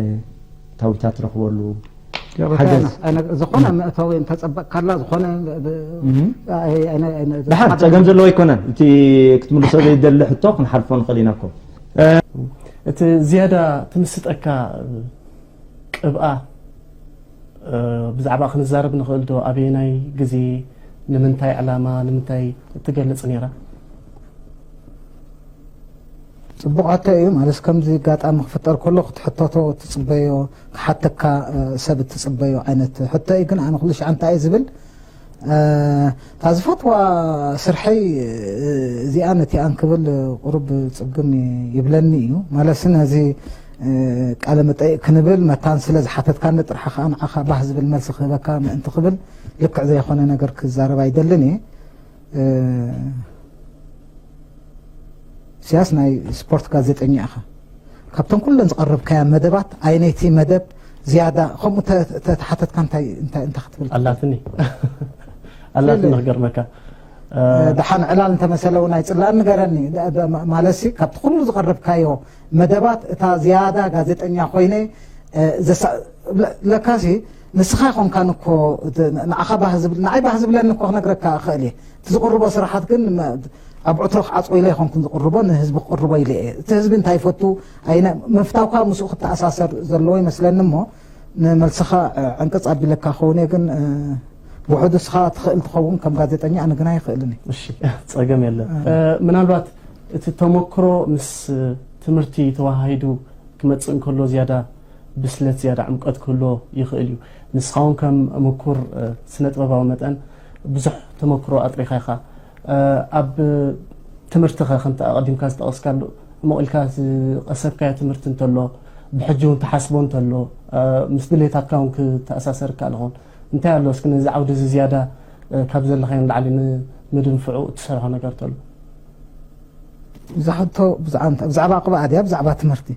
ታዊታት ትረኽበሉ ሓገዝ ዝኾነ መእተዊ እንተፀበቅካላ ዝኾነ ደሓን ፀገም ዘለዎ ኣይኮነን እቲ ክትምልሶ ዘይደሊ ሕቶ ክንሓልፎ ንኽእል ኢና ኮ እቲ ዝያዳ ትምስጠካ ቅብኣ ብዛዕባ ክንዛረብ ንኽእል ዶ ኣበየናይ ግዜ ንምንታይ ዕላማ ንምንታይ እትገልፅ ነይራ ፅቡቕ ሕቶ እዩ ማለት ከምዚ ኣጋጣሚ ክፍጠር ከሎ ክትሕተቶ ትፅበዮ ክሓተካ ሰብ እትፅበዮ ዓይነት ሕቶ እዩ ግን ኣነ ኩሉ ሽዓ እንታይ እየ ዝብል እታ ዝፈትዋ ስርሐይ እዚኣ ነቲኣን ክብል ቁሩብ ፅግም ይብለኒ እዩ ማለትሲ ነዚ ቃለ መጠይቅ ክንብል መታን ስለ ዝሓተትካኒ ጥርሓ ከዓ ንዓኻ ባህ ዝብል መልሲ ክህበካ ምእንቲ ክብል ልክዕ ዘይኮነ ነገር ክዛረብ ኣይደልን እየ ኢሳያስ ናይ ስፖርት ጋዜጠኛ ኢኻ። ካብተን ኩለን ዝቐረብካያ መደባት ኣየነይቲ መደብ ዝያዳ ከምኡ ተተሓተትካ እንታይ እንታይ እንታይ ክትብል ኣላትኒ ኣላትኒ ክገርመካ ደሓን ዕላል እንተመሰለ እውን ኣይፅላእን ንገረኒ ማለትሲ ካብቲ ኩሉ ዝቐረብካዮ መደባት እታ ዝያዳ ጋዜጠኛ ኮይነ ለካሲ ንስኻ ይኾንካን እኮ ንዓኻ ባህ ዝብል ንዓይ ባህ ዝብለኒ እኮ ክነግረካ እኽእል እየ እቲ ዝቕርቦ ስራሓት ግን ኣብ ዕትሮ ክዓፅዎ ኢለ ኣይኮንኩን ዝቕርቦ ንህዝቢ ክቕርቦ ኢለ እየ እቲ ህዝቢ እንታይ ይፈቱ ኣይነ ምፍታውካ ምስኡ ክተኣሳሰር ዘለዎ ይመስለኒ እሞ ንመልስኻ ዕንቅፅ ኣቢለካ ክኸውን እየ ግን ውሕዱ እስኻ ትኽእል ትኸውን ከም ጋዜጠኛ ኣነ ግን ኣይኽእልን እየ እሺ ፀገም የለን ምናልባት እቲ ተመክሮ ምስ ትምህርቲ ተወሃሂዱ ክመጽእ እንከሎ ዝያዳ ብስለት፣ ዝያዳ ዕምቀት ክህልዎ ይኽእል እዩ። ንስኻ እውን ከም ምኩር፣ እ፣ ስነ ጥበባዊ መጠን ብዙሕ ተመክሮ ኣጥሪኻ ኢኻ። እ፣ ኣብ ትምህርትኸ ከምቲ ኣቐዲምካ ዝጠቐስካሉ ዕሙቕ ኢልካ ዝቐሰብካዮ ትምህርቲ እንተሎ፣ ብሕጂ እውን ትሓስቦ እንተሎ፣ እ፣ ምስ ድሌታትካ እውን ክተኣሳሰር ይከኣል ይኸውን። እንታይ ኣሎ እስኪ ነዚ ዓውዲ እዚ ዝያዳ፣ እ፣ ካብ ዘለኻዮ ንላዕሊ ንምድንፍዑ እትሰርሖ ነገር እንተሎ? እዛ ሕቶ ብዛዕባ እንታይ? ብዛዕባ ቅብኣ ድያ ብዛዕባ ትምህርቲ?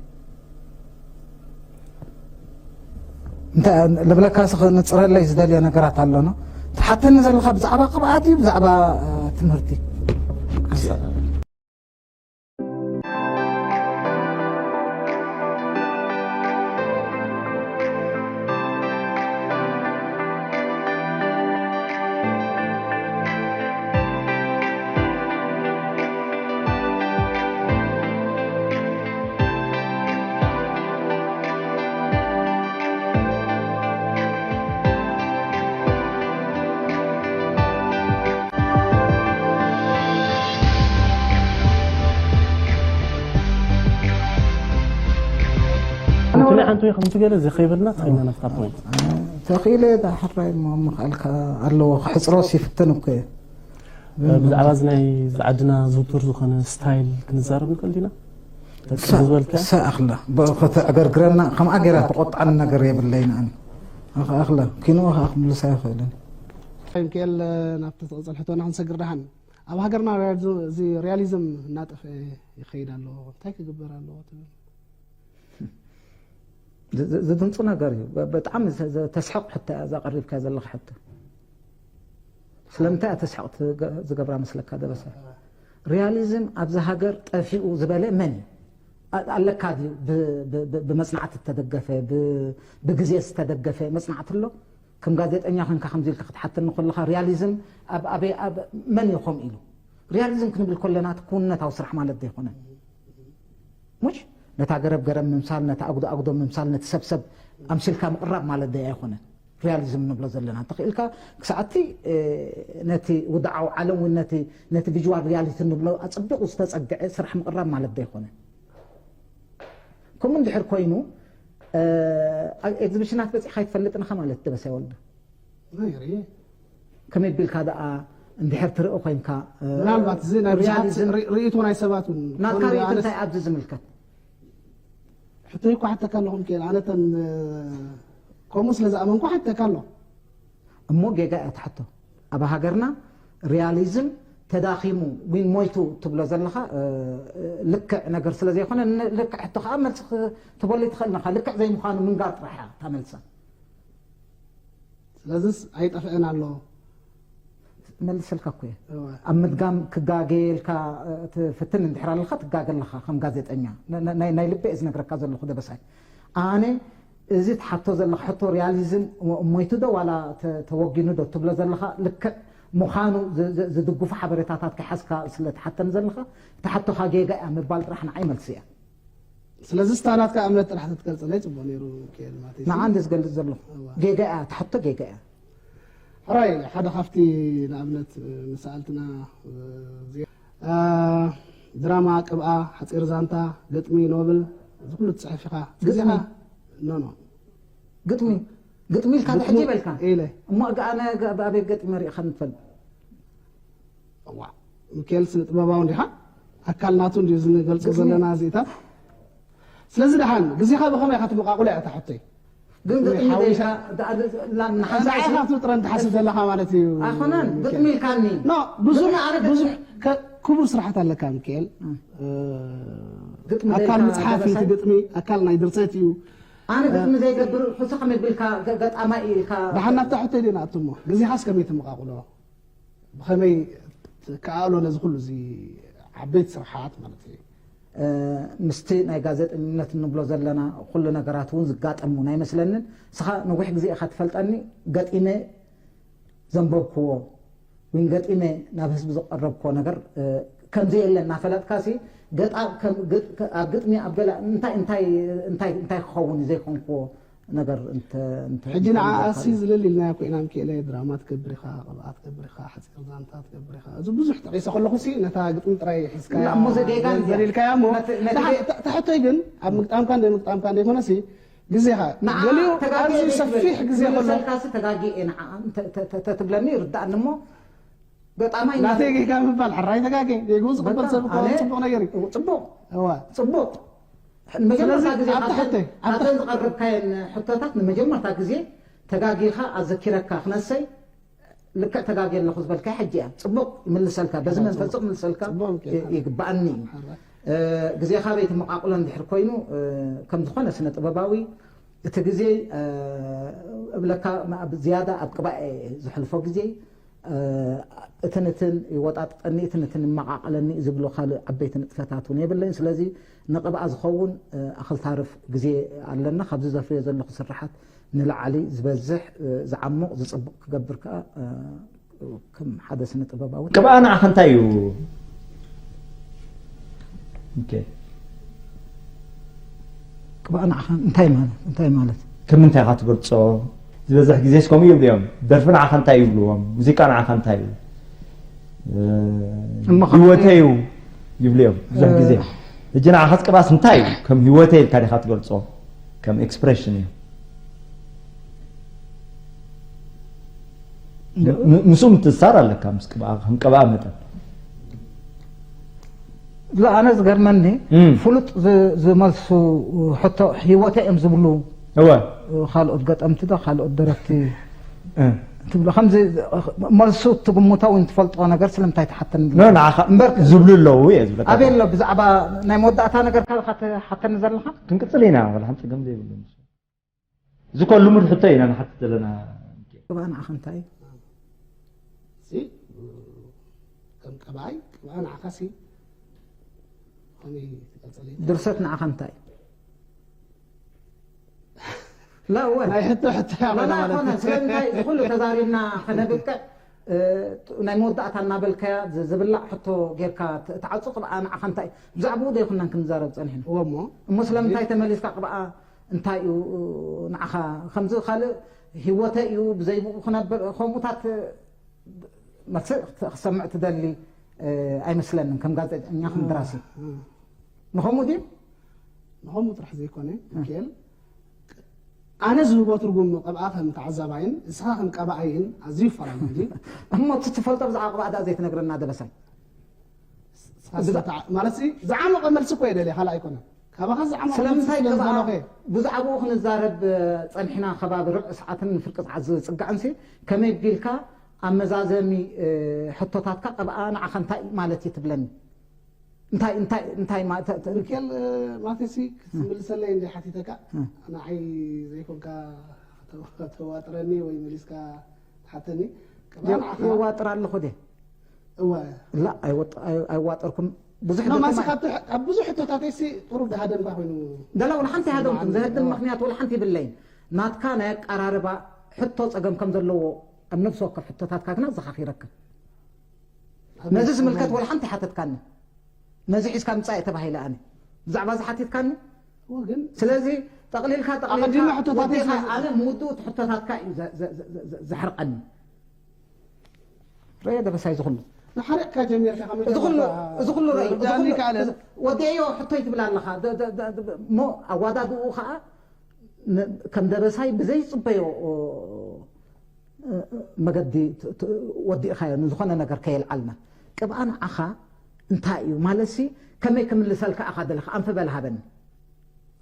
እንታይ ልብለካ፣ ስኽ ንጽረለይ ዝደልዮ ነገራት ኣሎና። ትሓተኒ ዘለኻ ብዛዕባ ቅብኣ ድዩ ብዛዕባ፣ እ፣ ትምህርቲ? እንትን ሓንቲ ወይ ከምቲ ገለ እዚ ከይበልና ትኸድና ናብታ ፖይንት። ተኽኢለ ዳሕራይ እሞ ምኽኣልካ ኣለዎ፣ ክሕፅሮስ ይፍትን እኮ እየ። ብዛዕባ እዚ ናይ እዚ ዓድና ዝውቱር ዝኾነ ስታይል ክንዛረብ ንኽእል ዲና? ደቂ እሳ ዝበልካ? እሳ ኣኽላ ብ-፣ ከተዕገርግረና ከምኣ ገይራ ተቆጣዕኒ ነገር የብለይን ኣነ። ኣኽ-፣ ኣኽላ ኪንኡ ኸኣ ክምልስ ኣይኽእልን። ሚካኤል፣ ናብቲ ትቕጽል ሕቶና ክንሰግር ደሓን። ኣብ ሃገርና ሪያሊዝም፣ እዚ ሪያሊዝም እናጠፍአ ይኸይድ ኣሎ። እንታይ ክግበር ኣለዎ ትብል? ዝ-፣ ዝ-፣ ዝድንጹ ነገር እዩ። በ-፣ ብጣዕሚ ዘ-፣ ዘ-፣ ተስሕቕ ሕቶ እያ እዛ ቀሪብካያ ዘለኻ ሕቶ። ስለምንታይ እያ ተስሕቕ ትገ-፣ ዝገብራ መስለካ ደበሳ? ሪያሊዝም ኣብዚ ሃገር ጠፊኡ ዝበለ መን እዩ? ኣ-፣ ኣለካ ድዩ? ብ-፣ ብ-፣ ብ-፣ ብመጽናዕቲ ዝተደገፈ፣ ብ-፣ ብግዜ ዝተደገፈ መጽናዕቲ ኣሎ? ከም ጋዜጠኛ ኮንካ ከምዚ ኢልካ ክትሓተኒ ከለኻ፣ ሪያሊዝም ኣብ ኣበይ፣ ኣብ መን እዩ ከምኡ ኢሉ? ሪያሊዝም ክንብል ከለና እቲ ክውንነታዊ ስራሕ ማለት ዶ ኣይኮነን? ሙሽ ነታ ገረብ ገረብ ምምሳል፣ ነታ ኣጉዶ ኣጉዶ ምምሳል፣ ነቲ ሰብ ሰብ ኣምሲልካ ምቕራብ ማለት ዶ ኣይኮነን? ሪያሊዝም ንብሎ ዘለና እንተኽኢልካ ክሳዕ እቲ፣ እ፣ ነቲ ውድዓዊ ዓለም ወይ ነቲ፣ ነቲ ቪዥዋል ሪያሊቲ ንብሎ ኣጸቢቑ ዝተጸግዐ ስራሕ ምቕራብ ማለት ዶ ኣይኮነን? ከምኡ እንድሕር ኮይኑ፣ እ፣ ኣብ ኤግዚቢሽናት በጺሕካ ኣይትፈልጥን ኢኻ ማለት ደበሳይ ወልዱ? ናይ ርኢ። ከመይ ቢልካ ደኣ እንድሕር ትርኢ ኮይንካ፣ እ፣ ምናልባት እዚ ናይ ብዙሓት ሪያሊዝም ሪ-፣ ርእይቶ ናይ ሰባት እውን ናትካ ክኾን ርእይቶ ኣነስ እንታይ ኣብዚ ዝምልከት? ሕቶይ እኮ ሓተካ ኣለኹ ሚካኤል፣ ኣነ ተን፣ እ፣ ከምኡ ስለ ዝኣመንኩ ሓተካ ኣለኹ። እሞ ጌጋ እያ ትሓቶ። ኣብ ሃገርና ሪያሊዝም ተዳኺሙ ወይ ሞይቱ ትብሎ ዘለኻ፣ እ፣ ልክዕ ነገር ስለ ዘይኮነ፣ ን-፣ ልክዕ ሕቶ ከኣ መልሲ ክትበሉ ትኽእል ኢኻ። ልክዕ ዘይምዃኑ ምንጋር ጥራሕ እያ እታ መልሳ። ስለዚስ ኣይጠፍአን ኣሎ። መልሰልካ እኮ እየ። እወ። ኣብ ምድጋም ክጋገየልካ፣ እ፣ ትፍትን እንድሕር ኣለኻ፣ ትጋገ ኣለኻ ከም ጋዜጠኛ። ን-፣ ን-፣ ናይ፣ ናይ ልበ እየ ዝነግረካ ዘለኹ ደበሳይ። ኣነ እዚ ትሓቶ ዘለኻ ሕቶ ሪያሊዝም ሞ-፣ ሞይቱ ዶ ዋላ ተ-፣ ተወጊኑ ዶ ትብሎ ዘለኻ ልክዕ ምዃኑ ዝ-፣ ዝ-፣ ዝድግፉ ሓበሬታታት ከይሓዝካ ስለ ትሓተኒ ዘለኻ፣ እቲ ሕቶኻ ጌጋ እያ ምባል ጥራሕ ንዓይ መልሲ እያ። ስለዚ ስታ ናትካ እምነት ጥራሕ ተትገልጸለይ ጽቡቕ ነይሩ ሚካኤል ማቴሲ። ንዓ እንደ ዝገልጽ ዘለኹ። እዋ። ጌጋ እያ፣ ትሓቶ ጌጋ እያ። ሕራይ፣ ሓደ ካብቲ ንኣብነት መሳእልትና፣ እ፣ ዚ-፣ እ፣ ድራማ፣ ቅብኣ፣ ሓጺር ዛንታ፣ ግጥሚ፣ ኖብል፣ እዚ ኩሉ ትጽሕፍ ኢኻ። ግጥሚ? ግዜኻ? ኖ፣ ኖ። ግጥሚ? ግጥሚ ኢልካ ግጥሚ ሕጂ በልካ? ኢለ። እሞ፣ ግ-፣ ኣነ ግ-፣ ኣበይ ገጢመ ሪኢኻኒ ትፈልጥ? እዋ፣ ሚካኤል ስነ ጥበባዊ እንዲኻ? ኣካል ናቱ እንዲዩ ዝንገልጾ ግጥሚ። ዘለና እዚታት። ስለዚ ደሓን፣ ግዜኻ ብኸመይ ኢኻ ትመቓቕሎ እያ እታ ሕቶይ። ግን ግጥሚ ግጥሚ ሓዊሳ ደይካ፣ ዳ-፣ ላ-፣ ንሓንሳእ ንዓኻ ሲ-፣ ትጥረ እንትሓስብ ዘለኻ ማለት እዩ። ኣይኮነን፣ ግጥሚ ኢልካኒ። ኖ፣ ብዙሕ፣ ግጥሚ ኣነ ግጥሚ ብዙሕ ከ-፣ ክቡር ስራሓት ኣለካ ሚካኤል። እም። እ፣ ግጥሚ ኣካል ደይካ ምጽሓፍ እዩ እቲ ደበሳይ? ግጥሚ፣ ኣካል ናይ ድርሰት እዩ። ኣነ ግጥሚ ዘይገብር፣ ሕቶ ከመይ ቢልካ ገ-፣ ገጣማይ ኢልካ? ደሓን ናብታ ሕቶይ ዲና ኣቱ እሞ፣ ግዜኻስ ከመይ ትመቓቕሎ? ብኸመይ ትከኣሎ ነዚ ኩሉ እዚ ዓበይቲ ስርሓት ማለት እዩ? እ፣ ምስቲ ናይ ጋዜጠኝነት እንብሎ ዘለና ኩሉ ነገራት እውን ዝጋጠም እውን ኣይመስለንን። ንስኻ ነዊሕ ግዜ ኢኻ ትፈልጠኒ፣ ገጢመ ዘንበብክዎ ወይ ገጢመ ናብ ህዝቢ ዘቐረብክዎ ነገር፣ እ፣ ከም ዘየለ እናፈለጥካሲ፣ ገጣ-፣ ከም ግጥ-፣ ከ-፣ ኣብ ግጥሚ ኣብ ገለ እንታይ፣ እንታይ፣ እንታይ፣ እንታይ ክኸውን እዩ ዘይኮንክዎ? ነገር እንተ እንተ ሕጂ ንዓኣሲ ዝልል ኢልናዮ ኮይና፣ ምክኤለ ድራማ ትገብር ኢኻ፣ ቅብኣ ትገብር ኢኻ፣ ሓፂር ዛንታ ትገብር ኢኻ። እዚ ብዙሕ ጠቒሰ ከለኹሲ ነታ ግጥሚ ጥራይ ሒዝካ ላ፣ እሞ ዘጌጋ እንደ- ዘሊልካያ እሞ ነቲ- ነቲ ተሓ- ተ- ተሕቶይ ግን ኣብ ምግጣምካ እንደ ምግጣምካ እንደይኮነሲ ግዜኻ ንዓ ገሊኡ ተጋጊ ኣብዚ እየ ሰፊሕ ትብል። ግዜ ከሎ ክምልሰልካሲ ተጋጊ እየ ንዓ እንተ- ተ- ተ- ተ- ትብለኒ ይርዳእኒ እሞ ገጣማይ ናተይ ጌጋ ምባል ሕራይ ተጋጌ ጌግኡ ዝቕበል ሰብ እኮ ኣነ- ፅቡቕ ነገር እዩ። ፅቡቕ እዋ ፅቡቕ መጀመርታ ስለዚ ግዜ ኣብቲ ካብተን- ሕቶይ- ኣብቲ- ካብተን ዝቐረብካየን ሕቶታት ንመጀመርታ ግዜ ተጋጊኻ ኣዘኪረካ ክነሰይ ልክዕ ተጋጊ ኣለኹ ዝበልካ ሕጂ እያ ፅቡቕ ይምልሰልካ በዚ መንፈሱ ክምልሰልካ ፅቡቕ ምክኤል። ይ- ይግባኣኒ እዩ ሕራይ። እ፣ ግዜኻ በይትመቓቕሎ እንድሕር ኮይኑ እ፣ ከም ዝኾነ ስነ ጥበባዊ እቲ ግዜ እ፣ እብለካ ኣብ ዝያዳ ኣብ ቅባኤ ዘሕልፎ ግዜ እ፣ እትን እትን ይወጣጥጠኒ እትን እትን ይመቓቐለኒ ዝብሎ ካልእ ዓበይቲ ንጥፈታት እውን የብለይን። ስለዚ ንቕብኣ ዝኸውን እ፣ ኣኽልታርፍ ግዜ ኣለና። ካብዚ ዘፍርዮ ዘለኹ ስራሓት ንላዕሊ ዝበዝሕ እ፣ ዝዓሙቕ ዝፅብቕ ክገብር ከዓ እ፣ ከም ሓደ ስነ ጥበባዊ ቅብኣ ንዓኻ እንታይ እዩ? ኦኬ። ቅብኣ ንዓኻ እንታይ ማለት እንታይ ማለት ከም ምንታይ ኢኻ ትገልጾ? ዝበዝሕ ግዜስ ከምኡ ይብሉ እዮም። ደርፊ ንዓኻ እንታይ ይብልዎም? ሙዚቃ ንዓኻ እንታይ እዩ? እ፣ እሞ ካብ- ህይወተይ እዩ ይብሉ እዮም ብዙሕ እ- ግዜ። ሕጂ ንዓኻስ ቅብኣስ እንታይ እዩ? ከም ህይወተይ ኢልካ ዲኻ ትገልጾ? ከም ኤክስፕሬሽን እዩ። ም- ምስኡ ምትእስሳር ኣለካ ምስ ቅብኣ፣ ከም ቅብኣ መጠን። ላ ኣነ ዝገርመኒ እም። ፍሉጥ ዝ- ዝመልሱ ሕቶ ህይወተ እዮም ዝብሉ እወ። ካልኦት ገጠምቲ ዶ ካልኦት ደረፍቲ እ። ትብሎ ከምዚ መልሱ ትግምቶ ወይ ትፈልጦ ነገር ስለምንታይ ትሓተኒ ኖ ንዓኻ እምበር ዝብሉ ኣለዉ እየ ዝብለካ። ኣበይ ኣሎ ብዛዕባ ናይ መወዳእታ ነገር ካብ ኢኻ ትሓተኒ ዘለኻ ክንቅጽል ኢና ወላ ሓንቲ ጸገም ዘይብሉ። እዚ ኮ ልሙድ ሕቶ ኢና ንሓትት ዘለና። ቅብኣ ንዓኻ እንታይ እዩ እዚ ከም ቀባይ ቅብኣ ንዓኻሲ ከመይ ትቀጸል እዩ? ድርሰት ንዓኻ እንታይ እዩ ላ እወ ናይ ሕቶ ሕቶ እያ ላ ኮይና ላ ማለት ኣይኮነ እዩ። ስለምንታይ እዚ ኩሉ ተዛሪብና ከነብቅዕ እ፣ ናይ መወዳእታ እናበልካያ ዝ- ዝብላዕ ሕቶ ጌርካ ት- ትዓጹ ቅብኣ ንዓኻ እንታይ እዩ ብዛዕባኡ ዶ ይኹናን ክንዛረብ ጸኒሕና እወ እሞ እሞ ስለምንታይ ተመሊስካ ቅብኣ እንታይ እዩ ንዓኻ ከምዚ ካልእ ህይወተ እዩ ብዘይብኡ ክነብር ከምኡታት መልሲ ክሰምዕ ትደሊ ኣይመስለንን ከም ጋዜጠኛ ከም ደራሲ ንኸምኡ ድዩ ንኸምኡ ጥራሕ ዘይኮነ ሚካኤል ኣነ ዝህቦ ትርጉም ቀብኣ ከም ተዓዛባይን ንስኻ ከም ቀባኣይን ኣዝዩ ይፈላለ እዩ። እሞ እቲ ትፈልጦ ብዛዕባ ቅብኣ ደኣ ዘይትነግረና ደበሳይ ንስኻ ስለ ተዓ- ማለት ሲ ዝዓመቐ መልሲ እኮ የደልየ ካልእ ኣይኮነን ካባኻ ዝዓመቐ መልሲ ስለምንታይ ስለ ቅብኣ ዝደለኹ እየ። ብዛዕባኡ ክንዛረብ ጸኒሕና ከባቢ ርብዒ ሰዓትን ፍርቂ ሰዓት ዝጽጋዕንሲ ከመይ ቢልካ ኣብ መዛዘሚ ሕቶታትካ ቅብኣ ንዓኻ እንታይ ማለት እዩ ትብለኒ እንታይ እንታይ እንታይ ማ- ተ- ተ- ሚካኤል ማቴሲ ክትምልሰለይ እንደ ሓቲተካ ንዓይ ዘይኮንካ ተዋጥረኒ ወይ መሊስካ ትሓተኒ ቅብኣ ንዓኻ የዋጥር ኣለኹ ደ እወ ላ ኣይወጥ- ኣይ- ኣይዋጠርኩም ብዙሕ ኖ ደቂ ማሲ ማ- ካብ ትሕ- ካብ ብዙሕ ሕቶታተይ ሲ ቁሩብ ደሃደምካ ኮይኑ ደላ ወላ ሓንቲ ሃደምኩም ዘህድም ምክንያት ወላ ሓንቲ ይብለይን ናትካ ናይ ኣቀራርባ ሕቶ ጸገም ከም ዘለዎ ኣብ ነፍሲ ወከፍ ሕቶታትካ ግና ዘኻኺረካ ነዚ ዝምልከት ወላ ሓንቲ ሓተትካኒ ነዚ ሒዝካ ምጻእ ተባሂለ ኣነ ብዛዕባ እዚ ሓቲትካኒ እወ ግን ስለዚ ጠቕሊልካ ጠቕሊልካ ኣቐዲመ ሕቶታተይ ወዲኻ ስለ- ኣነ ምውድኡ እቲ ሕቶታትካ እዩ ዘ- ዘ- ዘ- ዘ- ዘ- ዘሕርቀኒ ረየ ደበሳይ ዝኽሉ ንሓሪቕካ ጀሚርካ ካብ እዚ ኩሉ መጀመርታ እዚ ኩሉ ረይ ርዳእኒ ከኣለ ወዲአዮ ሕቶይ ትብል ኣለኻ ደ- ደ- ደ- ደ- እሞ ኣዋዳድኡ ከዓ ን- ከም ደበሳይ ብዘይፅበዮ ኦ፣ እ- እ- መገዲ ት- ት- ወዲእኻዮ ንዝኾነ ነገር ከየልዓልና ቅብኣ ንዓኻ እንታይ እዩ ማለትሲ ከመይ ክምልሰልካ ኢኻ ደለኻ ኣንፈ በል ሃበኒ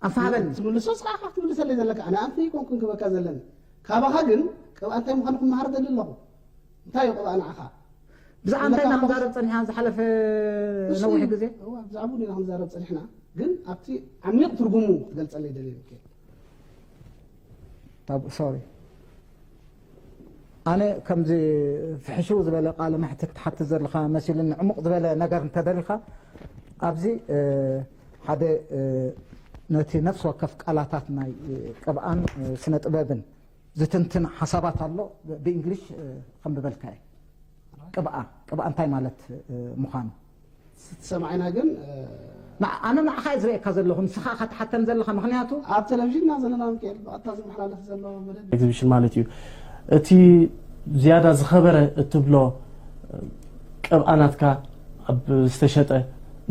ኣንፈ ሃበኒ ትምልሶ ስኻ ኢኻ ክትምልሰለይ ዘለካ ኣነ ኣንፈ ይኮንኩን ክበካ ዘለኒ ካባኻ ግን ቅብኣ እንታይ ምዃኑ ክመሃር ደሊ ኣለኹ እንታይ እዩ ቅብኣ ንዓኻ ብዛዕባ እንታይ ኢና ክንዛረብ ፀኒሕና ዝሓለፈ ነዊሕ ግዜ ብዛዕባኡ ኢና ክንዛረብ ፀኒሕና ግን ኣብቲ ዓሚቕ ትርጉሙ ክትገልፀለይ ደልየ ሚካኤል ሶሪ ኣነ ከምዚ ፍሕሽው ዝበለ ቃለ መሕትት ክትሓትት ዘለኻ መሲሉኒ ዕሙቕ ዝበለ ነገር እንተደሊኻ ኣብዚ ሓደ ነቲ ነፍሲ ወከፍ ቃላታት ናይ ቅብኣን ስነ ጥበብን ዝትንትን ሓሳባት ኣሎ ብእንግሊሽ ከንብበልካ እየ ቅብኣ ቅብኣ እንታይ ማለት ምዃኑ ሰማዒና ግን ኣነ ንዓኻ እየ ዝርእየካ ዘለኹ፣ ንስኻ ኢኻ ትሓተን ዘለኻ። ምኽንያቱ ኣብ ቴሌቪዥንና ዘለና ሚካኤል፣ ብቐጥታ ዝመሓላለፍ ዘሎ መደብ። ኤግዚቢሽን ማለት እዩ። እቲ ዝያዳ ዝኸበረ እትብሎ ቅብኣ ናትካ ኣብ ዝተሸጠ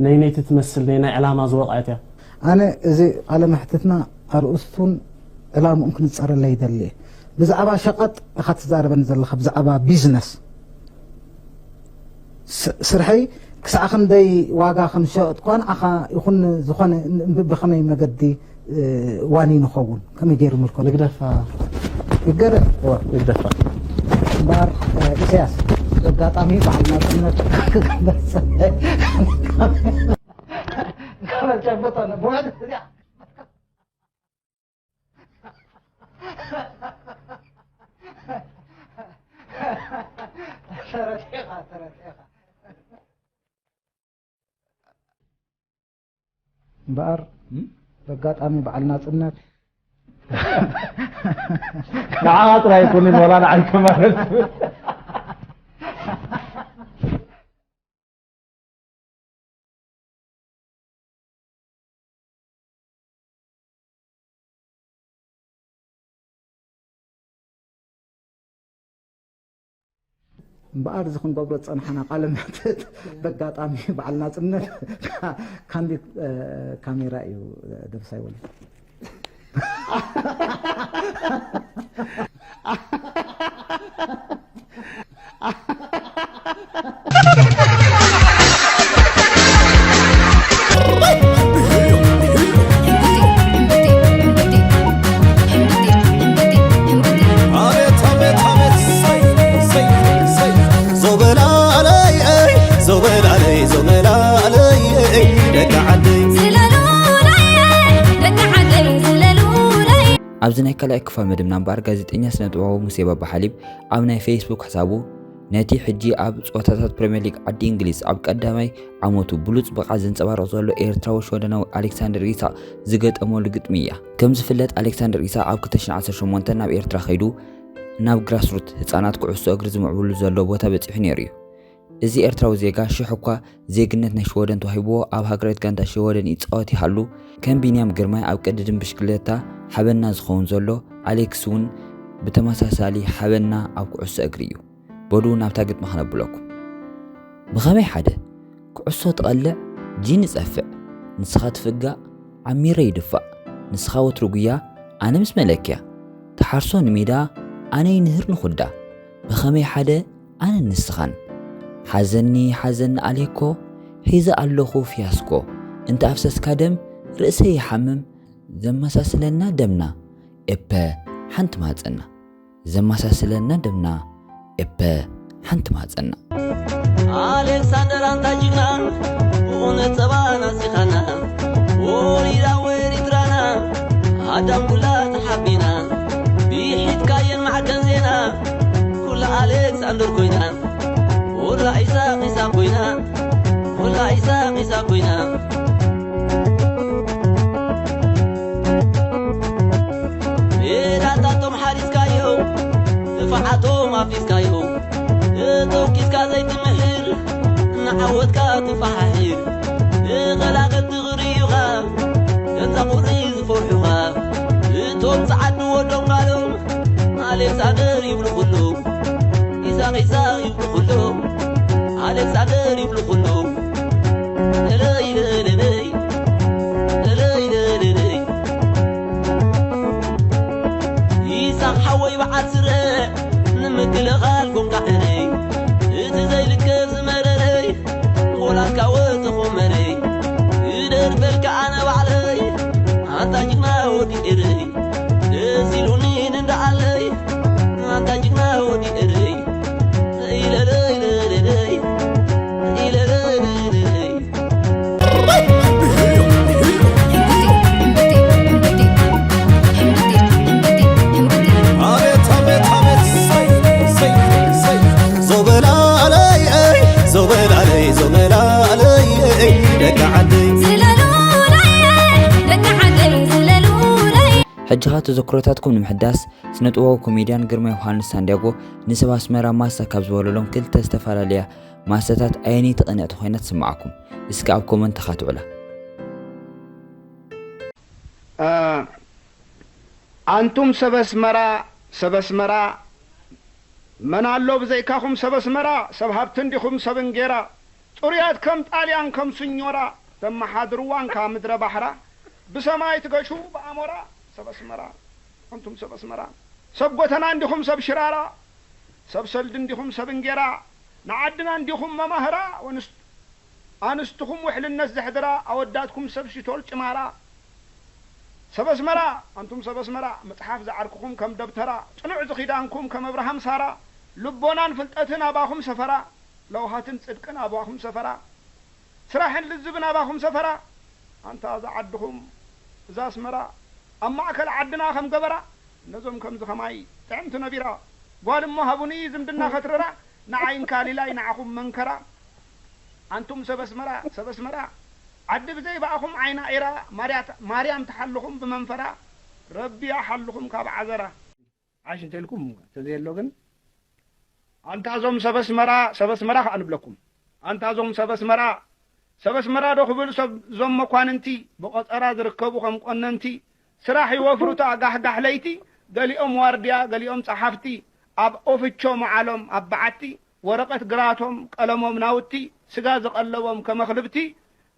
ነይነይቲ ትመስል ናይ ናይ ዕላማ ዝወቕዐት እያ። ኣነ እዚ ቃለ መሕትትና ኣርእስቱን ዕላምኡን ክንጸረለይ ይደሊ እየ። ብዛዕባ ሸቐጥ ኢኻ ትዛረበኒ ዘለኻ፣ ብዛዕባ ቢዝነስ። ስርሐይ ክሳዕ ክንደይ ዋጋ ከም ዝሸጥኳ ንዓኻ ይኹን ዝኾነ ብኸመይ መገዲ ዋኒ ንኸውን ከመይ ገይሩ ምልኮ ንግደፋ ይገረ ንግደፋ እምበኣር ኢሳያስ ኣጋጣሚ በዓል ናጽነት ክበልጸ እምበኣር በጋጣሚ በዓል ናጽነት ንዓኻ ጥራይ ኣይኮንን ዋላ ንዓይ ከማለት እምበኣር እዚ ክንገብሮ ዝጸናሕና ቃለ መሕትት በጋጣሚ በዓል ናጽነት ካንዲድ ካሜራ እዩ ደብሳይ ወሊዱ። ኣብዚ ናይ ካልኣይ ክፋል መደብና እምበኣር ጋዜጠኛ ስነ ጥበባዊ ሙሴ ባባ ሓሊብ ኣብ ናይ ፌስቡክ ሕሳቡ ነቲ ሕጂ ኣብ ጸወታታት ፕሪምየር ሊግ ዓዲ እንግሊዝ ኣብ ቀዳማይ ዓመቱ ብሉጽ ብቕዓት ዘንጸባርቕ ዘሎ ኤርትራዊ ሽወደናዊ ኣሌክሳንደር ኢሳቕ ዝገጠመሉ ግጥሚ እያ። ከም ዝፍለጥ ኣሌክሳንደር ኢሳቕ ኣብ ክልተ ሽሕን ዓሰርተ ሸሞንተን ናብ ኤርትራ ከይዱ ናብ ግራስሩት ህጻናት ኩዕሶ እግሪ ዝምዕብሉ ዘሎ ቦታ በጺሑ ነይሩ እዩ። እዚ ኤርትራዊ ዜጋ ሽሕ እኳ ዜግነት ናይ ሽወደን ተዋሂብዎ ኣብ ሃገራዊት ጋንታ ሽወደን ይጻወት ይሃሉ፣ ከም ቢንያም ግርማይ ኣብ ቅድድም ብሽክለታ ሓበንና ዝኸውን ዘሎ ኣሌክስ እውን ብተመሳሳሊ ሓበንና ኣብ ኩዕሶ እግሪ እዩ። በሉ ናብታ ግጥሚ ከነብለኩም። ብኸመይ ሓደ ኩዕሶ ትቐልዕ ጂን ይጸፍዕ፣ ንስኻ ትፍጋእ ዓሚረ ይድፋእ፣ ንስኻ ወትሩ ጉያ ኣነ ምስ መለክያ፣ ትሓርሶ ንሜዳ ኣነ ይንህር ንኹዳ፣ ብኸመይ ሓደ ኣነን ንስኻን። ሓዘኒ ሓዘኒ ኣሌኮ ሒዘ ኣለኹ ፍያስኮ፣ እንተ ኣፍሰስካ ደም ርእሰይ ይሓምም፣ ዘመሳስለና ደምና ኤፐ ሓንቲ ማጸና። ዘመሳስለና ደምና ኤፐ ሓንቲ ማጸና። ኣሌክሳንደር ኣንታ ጅግና ብቑነ ጸባ ናሲኻና ወሪዳ ወሪትራና ኣዳም ኩላ ተሓቢና ቢሒትካየን ማዕከን ዜና ኩላ ኣሌክሳንደር ኮይና ኩላ ኢሳቕ ኢሳቕ ኮይና ኩላ ኢሳቕ ኢሳቕ ኮይና ሜዳታቶም ሓሪስካዮ ጥፍሓቶም ኣፊስካዮ ተተኪስካ ዘይትምህር እናዓወትካ ትፈሓሕር ንቐላቐልቲ ክርእዩኻ ገዛ ቁሪ ዝፈርሑኻ እቶም ጸዓዱ ወዶም ጋሎም ኣሌክሳንደር ይብሉ ኩሉ ኢሳቕ ኢሳቕ ይብሉ ኩሉ ኣሌክሳንደር ይብሉ ኩሉ ለለይ ለለለይ ለለይ ለለለይ ኢሳቕ ሓወይ በዓል ስረ ንምክልኻል ኮንካ ሕረይ እቲ ዘይልከፍ ዝመረረይ ወላካ ወተኾመረይ ክደርፈልካ ኣነ ባዕለይ ኣንታ ጅግና ወዲ ኤረይ ደስ ኢሉኒ ንንዳኣለይ ኣንታ ጅግና ወዲ ኤረይ ኢለለይ ለለለይ ኢለለይ ለለለይ ዞበላለይ ዞበላለይ ዞበላለይ ደቂ ዓደይ ሕጂ ኸኣ ተዘክሮታትኩም ንምሕዳስ ስነ ጥበባዊ ኮሜድያን ግርማ ዮሃንስ ሳንድያጎ ንሰብ ኣስመራ ማሰ ካብ ዝበለሎም ክልተ ዝተፈላለያ ማሰታት ኣየነይቲ ቅንዕቲ ኮይና ትስምዓኩም? እስከ ኣብ ኮመንት ተኻትዑላ። ኣንቱም ሰብ ኣስመራ፣ ሰብ ኣስመራ፣ መን ኣሎ ብዘይካኹም ሰብ ኣስመራ? ሰብ ሃብቲ እንዲኹም ሰብ እንጌራ፣ ጽሩያት ከም ጣልያን ከም ስኞራ፣ ተመሓድርዋ እንካ ምድረ ባሕራ፣ ብሰማይ ትገሹ ብኣሞራ። ሰብ ኣስመራ፣ ኣንቱም ሰብ ኣስመራ፣ ሰብ ጎተና እንዲኹም ሰብ ሽራራ፣ ሰብ ሰልዲ እንዲኹም ሰብ እንጌራ፣ ንዓድና እንዲኹም መማህራ፣ ኣንስትኹም ውሕልነት ዘሕድራ፣ ኣወዳትኩም ሰብ ሽቶል ጭማራ። ሰብ ኣስመራ፣ ኣንቱም ሰብ ኣስመራ፣ መጽሓፍ ዝዓርክኹም ከም ደብተራ፣ ጽኑዕ ዝኺዳንኩም ከም ኣብርሃም ሳራ፣ ልቦናን ፍልጠትን ኣባኹም ሰፈራ፣ ለውሃትን ጽድቅን ኣባኹም ሰፈራ፣ ስራሕን ልዝብን ኣባኹም ሰፈራ። ኣንታ እዛ ዓድኹም እዛ ኣስመራ፣ ኣብ ማእከል ዓድና ከም ገበራ፣ ነዞም ከምዚ ኸማይ ጥዕምቲ ነቢራ፣ ጓል እሞ ሃቡኒ ዝምድና ኸትረራ፣ ንዓይ እንካ ሊላይ ንዓኹም መንከራ። ኣንቱም ሰብ ኣስመራ፣ ሰብ ኣስመራ፣ ዓዲ ብዘይ ብኣኹም ዓይና ኤራ፣ ማርያ-፣ ማርያም ትሓልኹም ብመንፈራ፣ ረቢ ይሓልኹም ካብ ዓዘራ። ዓሽ እንተልኩም ተዘየሎ ግን፣ ኣንታ እዞም ሰብ ኣስመራ፣ ሰብ ኣስመራ ከኣ ንብለኩም። ኣንታ እዞም ሰብ ኣስመራ፣ ሰብ ኣስመራ ዶ ክብል ሰብ፣ እዞም መኳንንቲ ብቆጸራ ዝርከቡ ከም ቆነንቲ፣ ስራሕ ይወፍሩታ ጋሕጋሕ ለይቲ፣ ገሊኦም ዋርድያ፣ ገሊኦም ጸሓፍቲ፣ ኣብ ኦፍቾ መዓሎም ኣብ በዓቲ፣ ወረቐት ግራቶም፣ ቀለሞም ናውቲ፣ ስጋ ዝቐለቦም ከም ኣኽልብቲ፣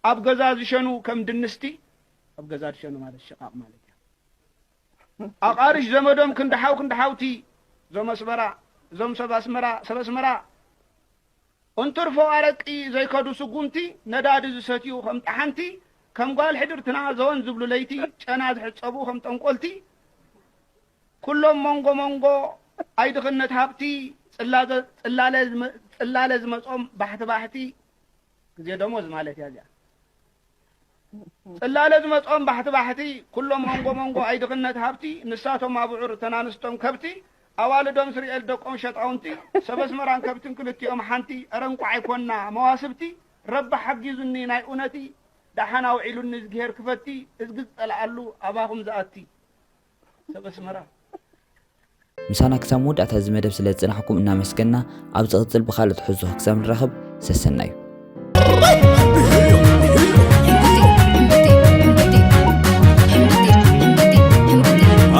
ኣብ ገዛ ዝሸኑ ከም ድንስቲ፣ ኣብ ገዛ ዝሸኑ ማለት ሽቓቕ ማለት እዩ። ኣቓርሽ ዘመዶም ክንዲ ሓው ክንዲ ሓውቲ፣ እዞም ኣስመራ፣ እዞም ሰብ ኣስመራ፣ ሰብ ኣስመራ፣ እንትርፎ ኣረቂ ዘይከዱ ስጉምቲ፣ ነዳዲ ዝሰትዩ ከም ጠሓንቲ፣ ከም ጓል ሕድርትና ዘወን ዝብሉ ለይቲ፣ ጨና ዝሕጸቡ ከም ጠንቆልቲ፣ ኩሎም መንጎ መንጎ ኣይድኽነት ሃብቲ፣ ጽላዘ-፣ ጽላለ ዝመ-፣ ጽላለ ዝመጾም ባሕቲ ባሕቲ፣ ግዜ ደሞዝ ማለት እያ እዚኣ። ጽላለ ዝመጾም ባሕቲ ባሕቲ፣ ኩሎም መንጎ መንጎ ኣይድኽነት ሃብቲ፣ ንሳቶም ኣብዑር እተን ኣንስቶም ከብቲ፣ ኣዋልዶም ስርኤል ደቆም ሸጣውንቲ፣ ሰብ ኣስመራን ከብትን ክልቲኦም ሓንቲ፣ ኧረ እንቋዕ ኣይኮንና መዋስብቲ፣ ረቢ ሓጊዙኒ ናይ እውነቲ፣ ደሓን ኣውዒሉኒ እዝግሄር ክፈቲ፣ እዝጊ ዝጸልኣሉ ኣባኹም ዝኣቲ። ሰብ ኣስመራ። ምሳና ክሳብ መወዳእታ እዚ መደብ ስለ ዝጸናሕኩም እናመስገንና፣ ኣብ ዝቕጽል ብኻልእ ትሕዝቶ ክሳብ ንራኸብ ሰሰናዩ።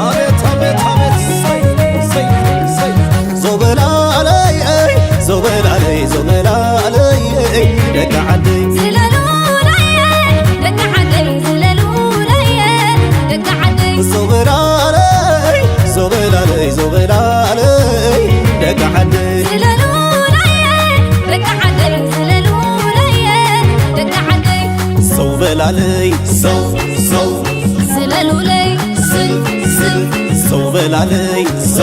ኣቤት፣ ኣቤት፣ ኣቤት፣ ሰይ፣ ሰይ፣ ሰይ። ዞበላለይ፣ ዞበላለይ፣ ዞበላለይ፣ ደቂ ዓደይ። ዝለሉለየ፣ ደቂ ዓደይ፣ ዝለሉለየ፣ ደቂ ዓደይ። ዞበላለይ፣ ዞበላለይ፣ ዞበላለይ፣ ደቂ ዓደይ። ዝለሉለየ፣ ደቂ ዓደይ፣ ዝለሉለየ፣ ደቂ ዓደይ። ዞበላለይ፣ ዞ፣ ዞ። ዝለሉለይ፣ ዝል፣ ዝል። ዞበላለይ፣ ዞ።